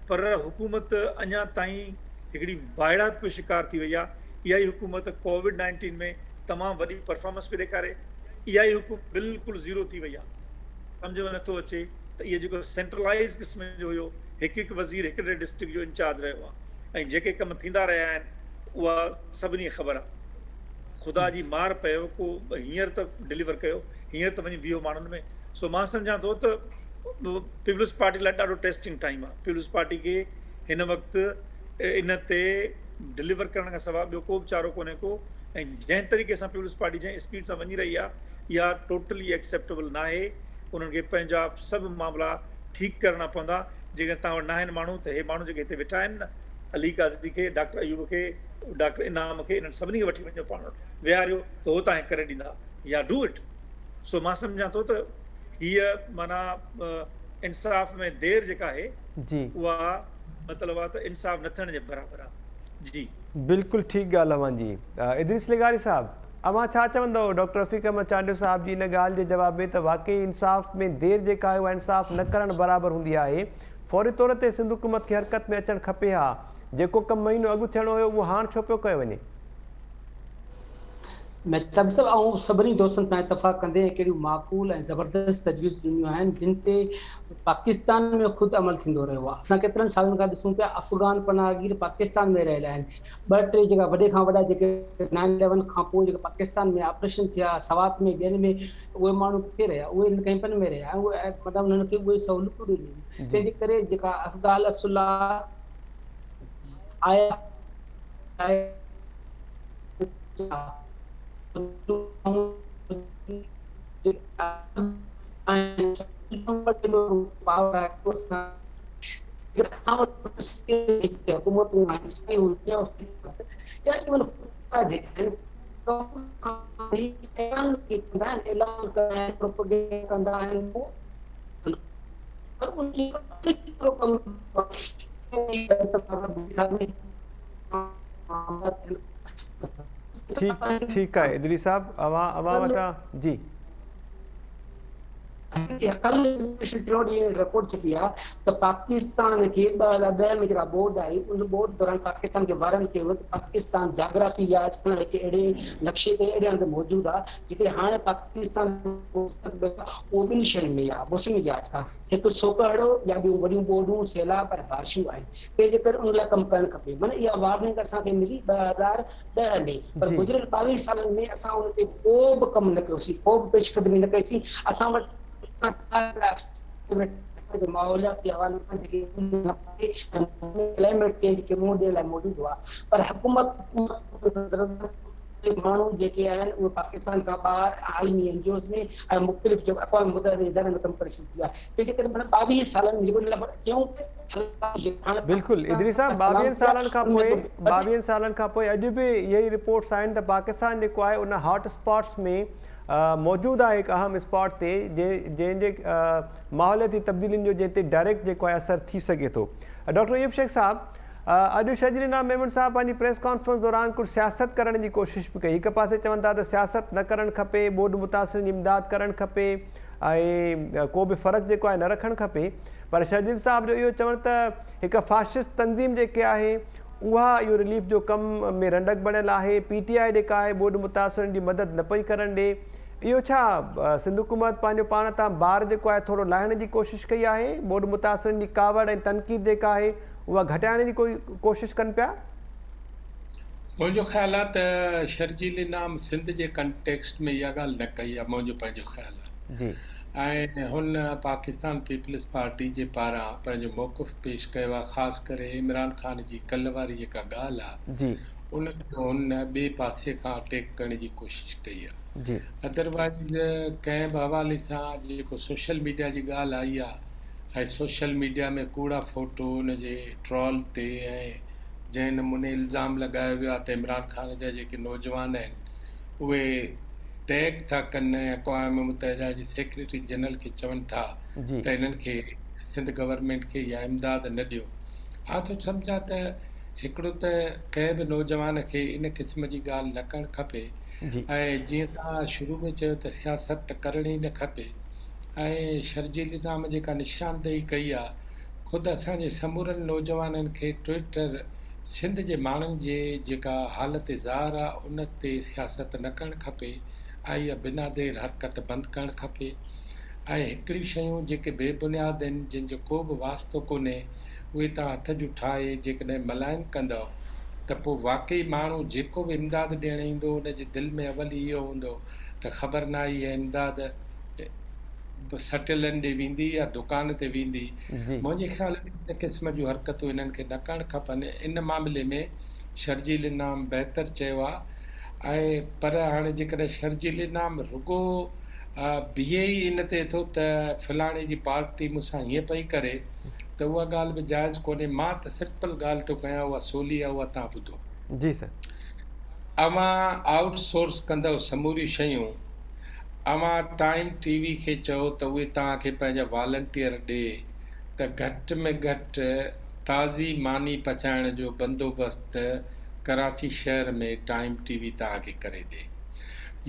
پر حڪومت اڃا تائين هڪڙي وائڙائپ جو شڪار ٿي وئي آهي اها ئي حڪومت ڪووڊ نائنٽين ۾ تمام وڏي پرفارمنس پئي ڏيکاري، اها ئي حڪومت بلڪل زيرو ٿي وئي آهي. سمجهه ۾ نٿو اچي ته اهو جيڪو سينٽرلائيز قسم جو هيو، هڪ هڪ وزير هڪڙي ڊسٽرڪٽ جو انچارج رهيو آهي ۽ جيڪي ڪم ٿيندا رهيا آهن اها سڀني کي خبر آهي. خدا جي مار پيو ڪو هينئر ته ڊليور ڪيو، هينئر ته وڃي بيهو ماڻهن ۾. سو مان سمجهان ٿو ته پيپلز پارٽي لاء ڏاڍو ٽيسٽنگ ٽائيم آهي. پيپلز پارٽي کي هن وقت ان تي ڊليور ڪرڻ کان سواء ٻيو ڪو به چارو ڪونهي ڪو ۽ جنهن طريقي سان پيپلز پارٽي جنهن اسپيڊ سان وڃي رهي آهي اها ٽوٽلي ايڪسيپٽيبل ناهي انهن کي پنهنجا سڀ معاملا ٺيڪ ڪرڻا پوندا جيڪڏهن توهان وٽ ناهن ماڻهو ته هي ماڻهو جيڪي هتي ويٺا آهن نه علي قاضي کي ڊاڪٽر ايوب کي ڊاڪٽر انعام کي انهن سڀني کي وٺي وڃو پاڻ وٽ ويهاريو ته هو توهان کي ڪري ڏيندا يا do it سو مان سمجهان ٿو ته هيء معنيٰ انصاف ۾ دير جيڪا آهي جي. اها مطلب آهي ته انصاف نه ٿيڻ جي برابر آهي. جي. بلڪل ٺيڪ ڳالهه اوهان جي. ادريس لغاري صاحب اوهان ڇا چوندؤ ڊاڪٽر رفيق احمد چانڊيو صاحب جي ان ڳالهه جي جواب ۾ ته واقعي انصاف ۾ دير جيڪا آهي اها انصاف نه ڪرڻ برابر هوندي آهي فوري طور تي سنڌ حڪومت کي حرڪت ۾ اچڻ کپي ها جيڪو ڪم مهينو اڳ ٿيڻو هيو اهو هاڻ ڇو پيو ڪيو وڃي؟ مهتاب صاحب آئون سڀني دوستن سان اتفاق ڪندي ۽ ڪهڙيون معقول ۽ زبردست تجويز ڏنيون آهن جن تي پاڪستان ۾ خود عمل ٿيندو رهيو آهي اسان ڪيترن سالن کان ڏسون پيا افغان پناهگير پاڪستان ۾ رهيل آهن ٻه ٽي جيڪا وڏي کان وڏا جيڪي نائن اليون کان پوء جيڪا پاڪستان ۾ آپريشن ٿيا سوات ۾ ٻين ۾ اهي ماڻهو ڪٿي رهيا اهي انهن ڪئمپن ۾ رهيا ۽ اهي مطلب انهن کي اهي سهولتون ڏنيون تنهن جي ڪري جيڪا ڳالهه اصل آهي ٺيڪ ٺيڪ آهي ادريس صاحب اوهان اوهان وٽان جي. ڪل ٽيون ڏينهن رپورٽ ڇپي آهي ته پاڪستان کي 2010 ۾ جيڪا ٻوڏ آئي ان ٻوڏ دوران پاڪستان کي وارن ڪيو ويو ته پاڪستان جاگرافي لحاظ کان هڪ اهڙي نقشي تي اهڙي هنڌ موجود آهي جتي هاڻي پاڪستان اهو ٻن شين ۾ آهي موسمي لحاظ کان هڪ سوڪهڙو يا ٻيون وڏيون ٻوڏون، سيلاب ۽ بارشون آهن، تنهن جي ڪري ان لاء ڪم ڪرڻ کپي. معنيٰ اها وارننگ اسان کي ملي 2010 ۾ پر گذريل 22 سالن ۾ اسان ان تي ڪو به ڪم نه ڪيوسين، ڪو به پيش قدمي نه ڪئيسين. اسان وٽ ماحوليات جي حوالي سان جيڪي ڪلائميٽ چينج کي منهن ڏيڻ لاء موجود هئا پر حڪومت اهي ماڻهو جيڪي آهن اهي پاڪستان کان ٻاهر عالمي اين جي اوز ۾ ۽ مختلف جيڪو اقوام متحده جي ادارن ۾ ڪم ڪري شروع ٿي ويا تنهن جي ڪري معنيٰ 22 سالن ۾ جيڪو چيون بلڪل ادريس صاحب 22 سالن کان پوء 22 سالن کان پوء اڄ به اهي ئي رپورٽس آهن ته پاڪستان جيڪو آهي ان هاٽ اسپاٽس ۾ موجود آهي هڪ اهم اسپاٽ تي جنهن جي ماحولياتي تبديلين جو جنهن تي ڊائريڪٽ جيڪو آهي اثر ٿي سگهي ٿو ڊاڪٽر ايوب شيخ صاحب اڄ شرجيل انعام ميمڻ صاحب پنهنجي پريس ڪانفرنس دوران ڪجهه سياست ڪرڻ جي ڪوشش به ڪئي. هڪ پاسي چون ٿا ته سياست نه ڪرڻ کپي، ٻوڏ متاثرن جي امداد ڪرڻ کپي ۽ ڪو به فرق جيڪو آهي نه رکڻ کپي پر شرجيل صاحب جو اهو چوڻ ته هڪ فاشسٽ تنظيم جيڪي آهي اها اهو رليف جو ڪم ۾ رنڊڪ بڻيل آهي، پي ٽي آء جيڪا آهي ٻوڏ متاثرن جي مدد نه پئي ڪرڻ ڏي. اهو ڇا سنڌ حڪومت پنهنجو پاڻ تان بار جيڪو آهي ٿورو لاهڻ جي ڪوشش ڪئي آهي؟ ٻوڏ متاثرن جي ڪاوڙ ۽ تنقيد جيڪا آهي اها گهٽائڻ جي ڪوئي ڪوشش ڪن پيا؟ منهنجو خيال آهي ته شرجيل انعام سنڌ جي ڪنٽيڪسٽ ۾ اها ڳالهه نه ڪئي آهي منهنجو پنهنجو خيال آهي جي. ۽ هن پاڪستان پيپلز پارٽي جي پاران پنهنجو موقف پيش ڪيو آهي خاص ڪري عمران خان جي ڪلهه واري جيڪا ڳالهه آهي جي. ان کي هن ٻئي پاسي کان اٽيڪ ڪرڻ جي ڪوشش ڪئي آهي جي. ادروائيز ڪنهن به حوالي سان جيڪو سوشل ميڊيا جي ڳالهه آئي آهي ۽ سوشل ميڊيا ۾ ڪوڙا فوٽو ان جي ٽرول تي ۽ جنهن نموني الزام لڳايو ويو آهي ته عمران خان جا جيڪي نوجوان آهن اهي ٽيگ ٿا ڪن ۽ اقوام متحده جي سيڪريٽري جنرل کي چون ٿا ته انهن کي سنڌ گورنمينٽ کي اها امداد نه ڏيو آء ٿو سمجهان ته هڪڙو ته ڪنهن به نوجوان کي ان قسم جي ڳالهه نه ڪرڻ کپي ۽ جيئن توهان شروع ۾ چيو ته سياست ته ڪرڻ ئي نه کپي ۽ شرجيل انعام جيڪا نشاندهي ڪئي آ خود اسان جي سمورن نوجوانن کي ٽوئٽر سنڌ جي ماڻهن جي جيڪا حالت زار آ ان تي سياست نه ڪرڻ کپي ۽ اها بنا دير حرڪت بند ڪرڻ کپي ۽ هڪڙيون شيون جيڪي بي بنياد آهن جن جو ڪو به واسطو ڪونهي اهي توهان هٿ جون ٺاهي جيڪڏهن ملائن ڪندؤ ته پوء واقعي ماڻهو جيڪو به امداد ڏيڻ ايندو ان جي دل ۾ اول ئي اهو هوندو ته خبر ناهي اها امداد سٽيلن ڏي ويندي يا دڪان تي ويندي. منهنجي خيال ۾ ان قسم جون حرڪتون انهن کي نه ڪرڻ کپن. ان معاملي ۾ شرجيل انعام بهتر چيو آ ۽ پر هاڻي جيڪڏهن شرجيل انعام رڳو بيهي ئي ان تي ٿو ته فلاڻي جي پارٽي مون سان هيئن پئي ڪري ته اها ڳالهه به جائز ڪونهي. مان ته سمپل ڳالهه ٿو ڪيان اها سولي آ اها توهان ٻڌو. جي سر. اوهان آئوٽ سورس ڪندؤ سموريون شيون. اوهان ٽائيم ٽي وي کي چئو ته اهي توهان کي پنهنجا والنٽيئر ڏي ته گهٽ ۾ گهٽ تازي ماني پچائڻ جو بندوبست ڪراچي شهر ۾ ٽائيم ٽي وي توهان کي ڪري ڏي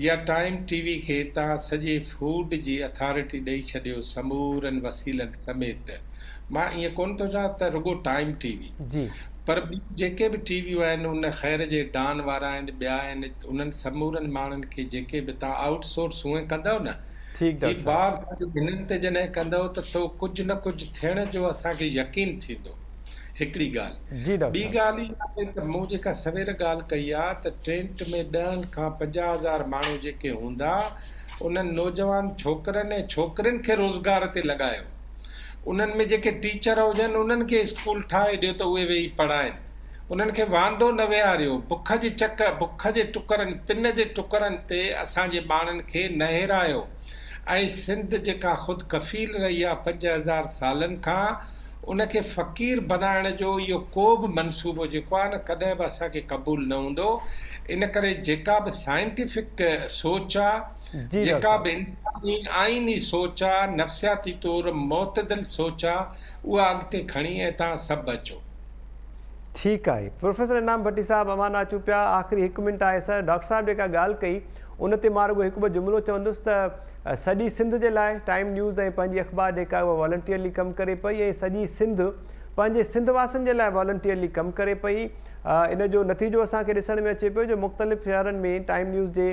يا ٽائيم ٽي وي کي توهان سڄي فوڊ جي اٿارٽي ڏئي ڇڏيو سمورن وسيلن سميت مان ائين ڪونه ٿو چوان ته رڳو ٽائيم ٽي وي جي. پر ٻيون جيڪي به ٽي ويون آهن ان خير جي ڊان وارا آهن ٻيا آهن انهن سمورن ماڻهن کي جيڪي به توهان آئوٽ سورس هونئن ڪندؤ نه ٺيڪ هي ڊاڪٽر صاحب. بار سڄو هنن تي جڏهن ڪندؤ ته تو ڪجهه نه ڪجهه ٿيڻ جو اسان کي يقين ٿيندو هڪڙي ڳالهه جي ڊاڪٽر ٻي صاحب. ڳالهه اها آهي ته مون جيڪا سوير ڳالهه ڪئي آهي ته ٽينٽ ۾ ڏهن کان 50 هزار ماڻهو جيڪي هوندا انهن نوجوان ڇوڪرن ۽ ڇوڪرين کي روزگار تي لڳايو انهن ۾ جيڪي ٽيچر هجن انهن کي اسڪول ٺاهي ڏيو ته اهي ويهي پڙهائين. انهن کي واندو نه ويهاريو. بک جي چڪ، بک جي ٽڪرن، پن جي ٽڪرن تي اسان جي ٻارن کي نه هيرايو ۽ سنڌ جيڪا خود ڪفيل رهي آ 5000 سالن کان ان کي فقير بنائڻ جو اهو ڪو به منصوبو جيڪو آ نه ڪڏهن به اسان کي قبول نه هوندو. ان ڪري جيڪا به سائنٽيفڪ سوچ آ. جي ڊاڪٽر جيڪا صاحب. به انساني آئيني سوچ آ، نفسياتي طور معتدل سوچ آ، اها اڳتي کڻي ۽ توهان سڀ اچو. ٺيڪ آهي پروفيسر انعام ڀٽي صاحب اوهان ڏانهن اچون پيا آخري هڪ منٽ آهي سر ڊاڪٽر صاحب جيڪا ڳالهه ڪئي ان تي مان رڳو هڪ ٻه جملو چوندس ته سڄي سنڌ جي لاء ٽائيم نيوز ۽ پنهنجي اخبار جيڪا آهي اها والنٽيئرلي ڪم ڪري پئي ۽ سڄي سنڌ پنهنجي سنڌ واسين جي لاء والنٽيئرلي ڪم ڪري پئي ان جو نتيجو اسان کي ڏسڻ ۾ اچي پيو جو مختلف شهرن ۾ ٽائيم نيوز جي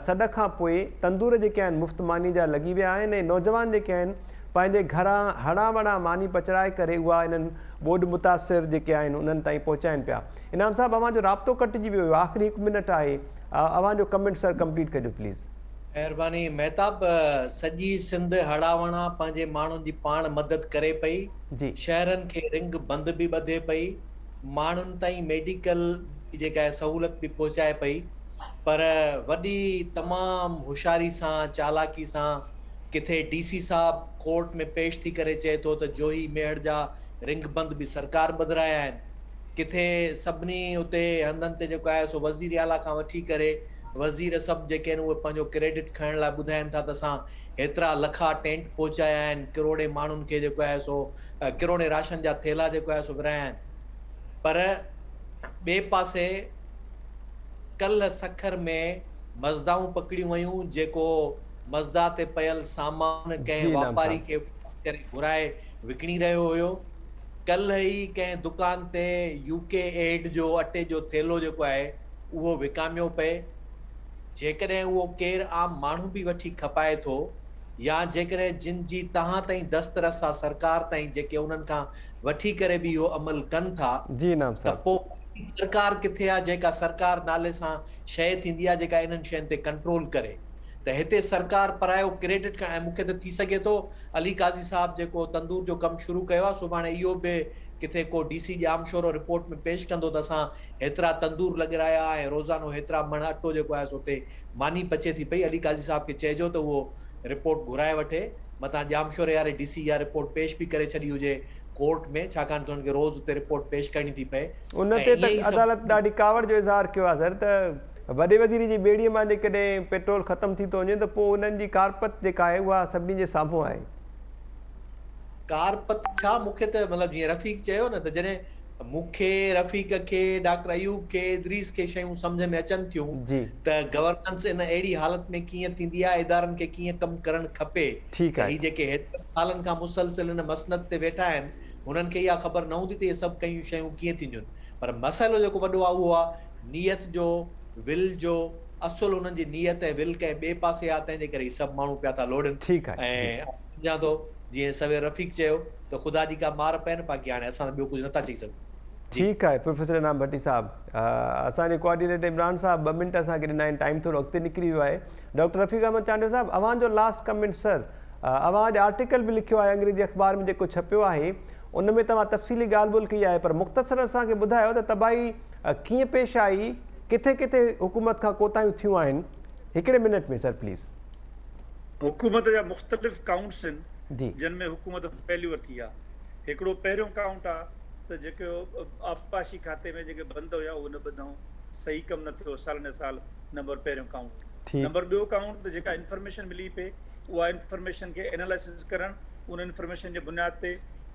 سڏ کان پوء تندور جيڪي آهن مفت ماني جا لڳي ويا آهن ۽ نوجوان جيڪي آهن پنهنجي گهران هڙان وڙان ماني پچرائي ڪري اها انهن ٻوڏ متاثر جيڪي آهن انهن تائين پهچائين پيا. انعام صاحب اوهان جو رابطو ڪٽجي ويو هيو آخري هڪ منٽ آهي اوهان جو ڪمينٽ سر ڪمپليٽ ڪجو پليز. مهرباني مهتاب سڄي سنڌ هڙان وڙان پنهنجي ماڻهن جي پاڻ مدد ڪري پئي جي. شهرن کي رنگ بند به ٻڌي پئي ماڻهن تائين ميڊيڪل جي جيڪا آهي سهولت به پهچائي پئي پر وڏي تمام هوشياري سان چالاڪي سان ڪٿي ڊي سي صاحب ڪورٽ ۾ پيش ٿي ڪري چئي ٿو ته جوهي ميهڙ جا رنگ بند به سرڪار ٻڌرايا آهن ڪٿي سڀني اتي هنڌن تي جيڪو آهي سو وزير اعليٰ کان وٺي ڪري وزير سڀ جيڪي آهن اهي پنهنجو ڪريڊٽ کڻڻ لاء ٻڌائين ٿا ته اسان هيترا لکا ٽينٽ پهچايا آهن ڪروڙين ماڻهن کي جيڪو آهي سو ڪروڙين راشن جا ٿيلها جيڪو آهي سو ورهايا آهن پر ٻئي پاسي ڪلهه سکر ۾ مزدائون پڪڙيون ويون جيڪو مزدا تي پيل سامان جي ڪنهن انعام واپاري صاحب. کي فون ڪري گهرائي وڪڻي رهيو هيو. ڪلهه ئي ڪنهن دڪان تي يو ڪي ايڊ جو اٽي جو ٿيلهو جيڪو آهي اهو وڪاميو پئي. جيڪڏهن اهو ڪير عام ماڻهو به وٺي کپائي ٿو يا جيڪڏهن جن جي تهان تائين دسترس آ سرڪار تائين جيڪي انهن کان وٺي ڪري به اهو عمل ڪن ٿا جي انعام ته صاحب. پوء سرڪار ڪٿي آ جيڪا سرڪار نالي سان شيء ٿيندي آ جيڪا انهن شين تي ڪنٽرول ڪري ته هتي سرڪار پرايو ڪريڊٽ کڻ ۽ مونکي ته ٿي سگهي ٿو علي قاضي صاحب جيڪو تندور جو ڪم شروع ڪيو آ سڀاڻي اهو به ڪٿي ڪو ڊي سي ڄامشورو رپورٽ ۾ پيش ڪندو ته اسان هيترا تندور لڳرايا ۽ روزانو هيترا مڻ اٽو جيڪو آهي سو اتي ماني پچي ٿي پئي علي قاضي صاحب کي چئجو ته اهو رپورٽ گهرائي وٺي متان ڄامشوري واري ڊي سي اها رپورٽ پيش به ڪري ڇڏي هجي ڪورٽ ۾ ڇاڪاڻ ته انهن کي روز اتي رپورٽ پيش ڪرڻي ٿي پئي ان ۽ تي ائين ته ئي سڀ عدالت ڏاڍي ڪاوڙ جو اظهار ڪيو آهي سر ته وڏي وزير جي ٻيڙي مان جيڪڏهن پيٽرول ختم ٿي ٿو وڃي ته پوء انهن جي ڪارپت جيڪا آهي اها سڀني جي سامهون آهي. ڪارپت ڇا مون کي ته مطلب جيئن رفيق چيو نه ته جڏهن مون کي، رفيق کي، ڊاڪٽر ايوب کي، ادريس کي شيون سمجهه ۾ اچن ٿيون جي. ته گورننس ان اهڙي حالت ۾ ڪيئن ٿيندي آهي ادارن کي ڪيئن ڪم ڪرڻ کپي ٺيڪ ته آهي. هي جيڪي هيترن سالن کان مسلسل ان مسند تي ويٺا آهن هنن کي اها خبر نه هوندي ته اهي سڀ ڪيون شيون ڪيئن ٿينديون پر مسئلو جيڪو وڏو آهي اهو آهي نيت جو ول جو اصل هنن جي نيت ۽ ول ڪنهن ٻئي پاسي آهي تنهن جي ڪري هي سڀ ماڻهو پيا ٿا لوڙين ٺيڪ آهي ۽ جي. آئون سمجهان ٿو جيئن سوير رفيق چيو ته خدا جي ڪا مار پئي نه باقي هاڻي اسان ته ٻيو ڪجهه نٿا چئي سگهون جي. ٺيڪ آهي پروفيسر انعام ڀٽي صاحب اسان جي ڪوآرڊينيٽر عمران صاحب ٻه منٽ اسان کي ڏنا آهن ٽائيم ٿورو اڳتي نڪري ويو آهي ڊاڪٽر رفيق احمد چانڊيو صاحب اوهان جو لاسٽ ڪمينٽ سر اوهان اڄ آرٽيڪل به لکيو آهي انگريزي اخبار ۾ جيڪو ڇپيو آهي ان ۾ توهان تفصيلي ڳالهه ٻولهه ڪئي آهي پر مختصر اسان کي ٻڌايو ته تباهي ڪيئن پيش آئي ڪٿي ڪٿي حڪومت کان ڪوتاهيون ٿيون آهن هڪڙي منٽ ۾ سر پليز. حڪومت جا مختلف ڪائونٽس آهن جي. جن ۾ حڪومت فيليور ٿي آهي هڪڙو پهريون ڪائونٽ آهي ته جيڪو آبپاشي کاتي ۾ جيڪي بند هيا اهي نه ٻڌائون صحيح ڪم نه ٿيو سالن سال نمبر پهريون ڪائونٽ. نمبر ٻيو ڪائونٽ ته جيڪا انفارميشن ملي پئي اها انفارميشن کي اينالائسز ڪرڻ ان انفارميشن جي بنياد تي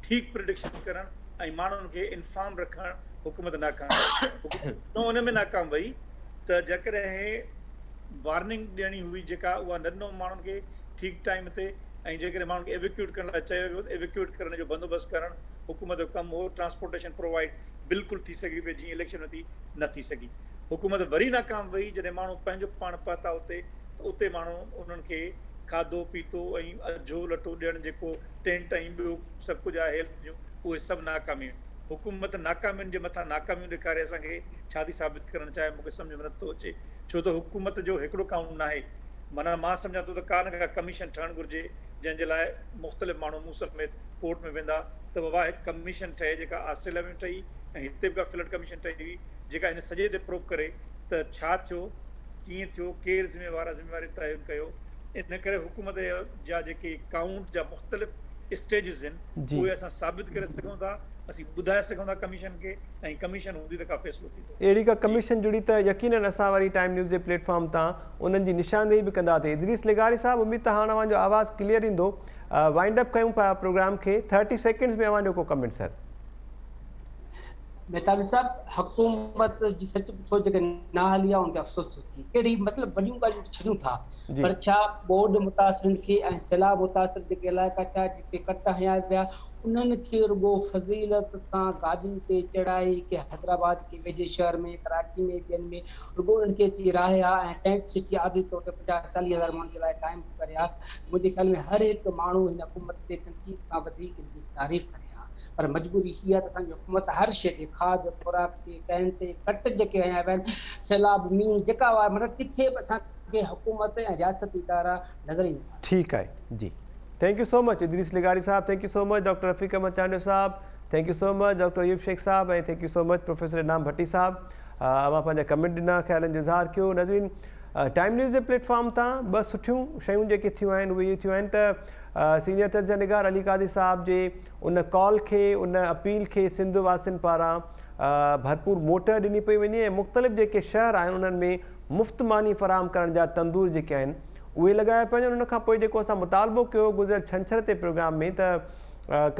ٺيڪ پرڊڪشن ڪرڻ ۽ ماڻهن کي انفارم رکڻ حڪومت ناڪام وئي. حڪومت ان ۾ ناڪام وئي ته جيڪڏهن وارننگ ڏيڻي هئي جيڪا اها نه ڏنو ماڻهن کي ٺيڪ ٽائيم تي ۽ جيڪڏهن ماڻهن کي ايويڪيوٽ ڪرڻ لاء چيو ويو ته ايويڪيوٽ ڪرڻ جو بندوبست ڪرڻ حڪومت جو ڪم هو ٽرانسپورٽيشن پرووائيڊ بلڪل ٿي سگهي پئي جيئن اليڪشن ۾ ٿي نه ٿي سگهي. حڪومت وري ناڪام وئي جڏهن ماڻهو پنهنجو پاڻ پهتا اتي ته اتي ماڻهو انهن کي کاڌو پيتو ۽ اجهو لٽو ڏيڻ جيڪو ٽينٽ ۽ ٻيو سڀ ڪجهه آهي هيلٿ جون اهي سڀ ناڪاميون حڪومت ناڪامين جي مٿان ناڪاميون ڏيکاري اسان کي ڇا ٿي ثابت ڪرڻ چاهي مون کي سمجهه ۾ نٿو اچي ڇو ته حڪومت جو هڪڙو ڪائونٽ ناهي معنيٰ مان سمجهان ٿو ته ڪا نه ڪا ڪميشن ٺهڻ گهرجي جنهن جي لاء مختلف ماڻهو مون سميت ڪورٽ ۾ ويندا ته بابا هڪ ڪميشن ٺهي جيڪا آسٽريليا ۾ به ٺهي ۽ هتي به ڪا فلڊ ڪميشن ٺهي هئي جيڪا ان سڄي تي پروب ڪري ته ڇا ٿيو ڪيئن ٿيو ڪير ذميوار آهي ذميواري تعين ڪيو ان ڪري حڪومت جا جيڪي ڪائونٽ جا مختلف اسٽيجز آهن اهي اسان ثابت ڪري سگهون ٿا اسين ٻڌائي سگهون ٿا ڪميشن کي ۽ ڪميشن هوندي ته ڪا فيصلو ٿيندو. اهڙي ڪا ڪميشن جڙي ته يقينن اسان وري ٽائيم نيوز جي پليٽ فارم تان انهن جي نشاندهي به ڪنداسين. ادريس لغاري صاحب اميد ته هاڻ اوهان جو آواز ڪليئر ايندو. وائنڊ اپ ڪيون پيا پروگرام کي ٿرٽي سيڪنڊز ۾ اوهان جو ڪو ڪمينٽ سر. مهتاب صاحب حڪومت جي سچ پڇو جيڪا نااهلي آهي ان تي افسوس ٿو ٿئي ڪهڙي مطلب وڏيون ڳالهيون ته ڇڏيون ٿا پر ڇا ٻوڏ متاثرن کي ۽ سيلاب متاثر جيڪي علائقا ٿيا جتي ڪٽ هنيا ويا انهن کي رڳو فضيلت سان گاڏين تي چڙهائي ڪي حيدرآباد ڪي ويجهي شهر ۾ ڪراچي ۾ ٻين ۾ رڳو انهن کي اچي راهي ها ۽ ٽينٽ سٽي عارضي طور تي 50 40 هزار ماڻهن جي لاء قائم ڪري ها ته منهنجي خيال ۾ هر هڪ ماڻهو هن حڪومت تي تنقيد کان وڌيڪ ان جي تعريف ڪري ها. پر مجبوري هي آهي ته اسان جي حڪومت هر شيء تي کاڌ خوراڪ تي ٽين تي ڪٽ جيڪي هنيا ويا آهن سيلاب مينهن جيڪا به آهي مطلب ڪٿي به اسان کي حڪومت ۽ رياستي ادارا نظر ئي نٿا اچن. ٺيڪ آهي جي thank you so much Idris لغاري صاحب thank you so much doctor Rafiq Ahmed Chandio صاحب thank you so much doctor Ayub Shaikh صاحب ۽ thank you so much professor Inam Bhatti صاحب اوهان پنهنجا ڪمينٽ ڏنا خيالن جو اظهار ڪيو ناظرين ٽائيم نيوز جي پليٽ فارم تان ٻه سٺيون شيون جيڪي ٿيون آهن اهي اهي ٿيون آهن ته سينيئر تجزيه نگار علي قاضي صاحب جي ان ڪال کي ان اپيل کي سنڌ واسين پاران ڀرپور موٽ ڏني پئي وڃي ۽ مختلف جيڪي شهر آهن انهن ۾ مفت ماني فراهم ڪرڻ جا تندور جيڪي آهن اهي لڳايا پيا وڃن ان کان پوء جيڪو اسان مطالبو ڪيو گذريل ڇنڇر تي پروگرام ۾ ته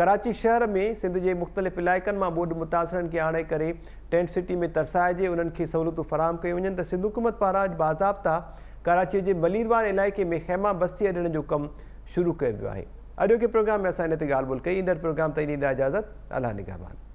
ڪراچي شهر ۾ سنڌ جي مختلف علائقن مان ٻوڏ متاثرن کي آڻي ڪري ٽينٽ سٽي ۾ ترسائجي انهن کي سهولتون فراهم ڪيون وڃن ته سنڌ حڪومت پاران اڄ باضابطا ڪراچي جي ملير واري علائقي ۾ خيما بستي اڏڻ جو ڪم شروع ڪيو ويو آهي. اڄوڪي پروگرام ۾ اسان ان تي ڳالهه ٻولهه ڪئي. ايندڙ پروگرام تائين ڏيندا اجازت. الله نگهبان.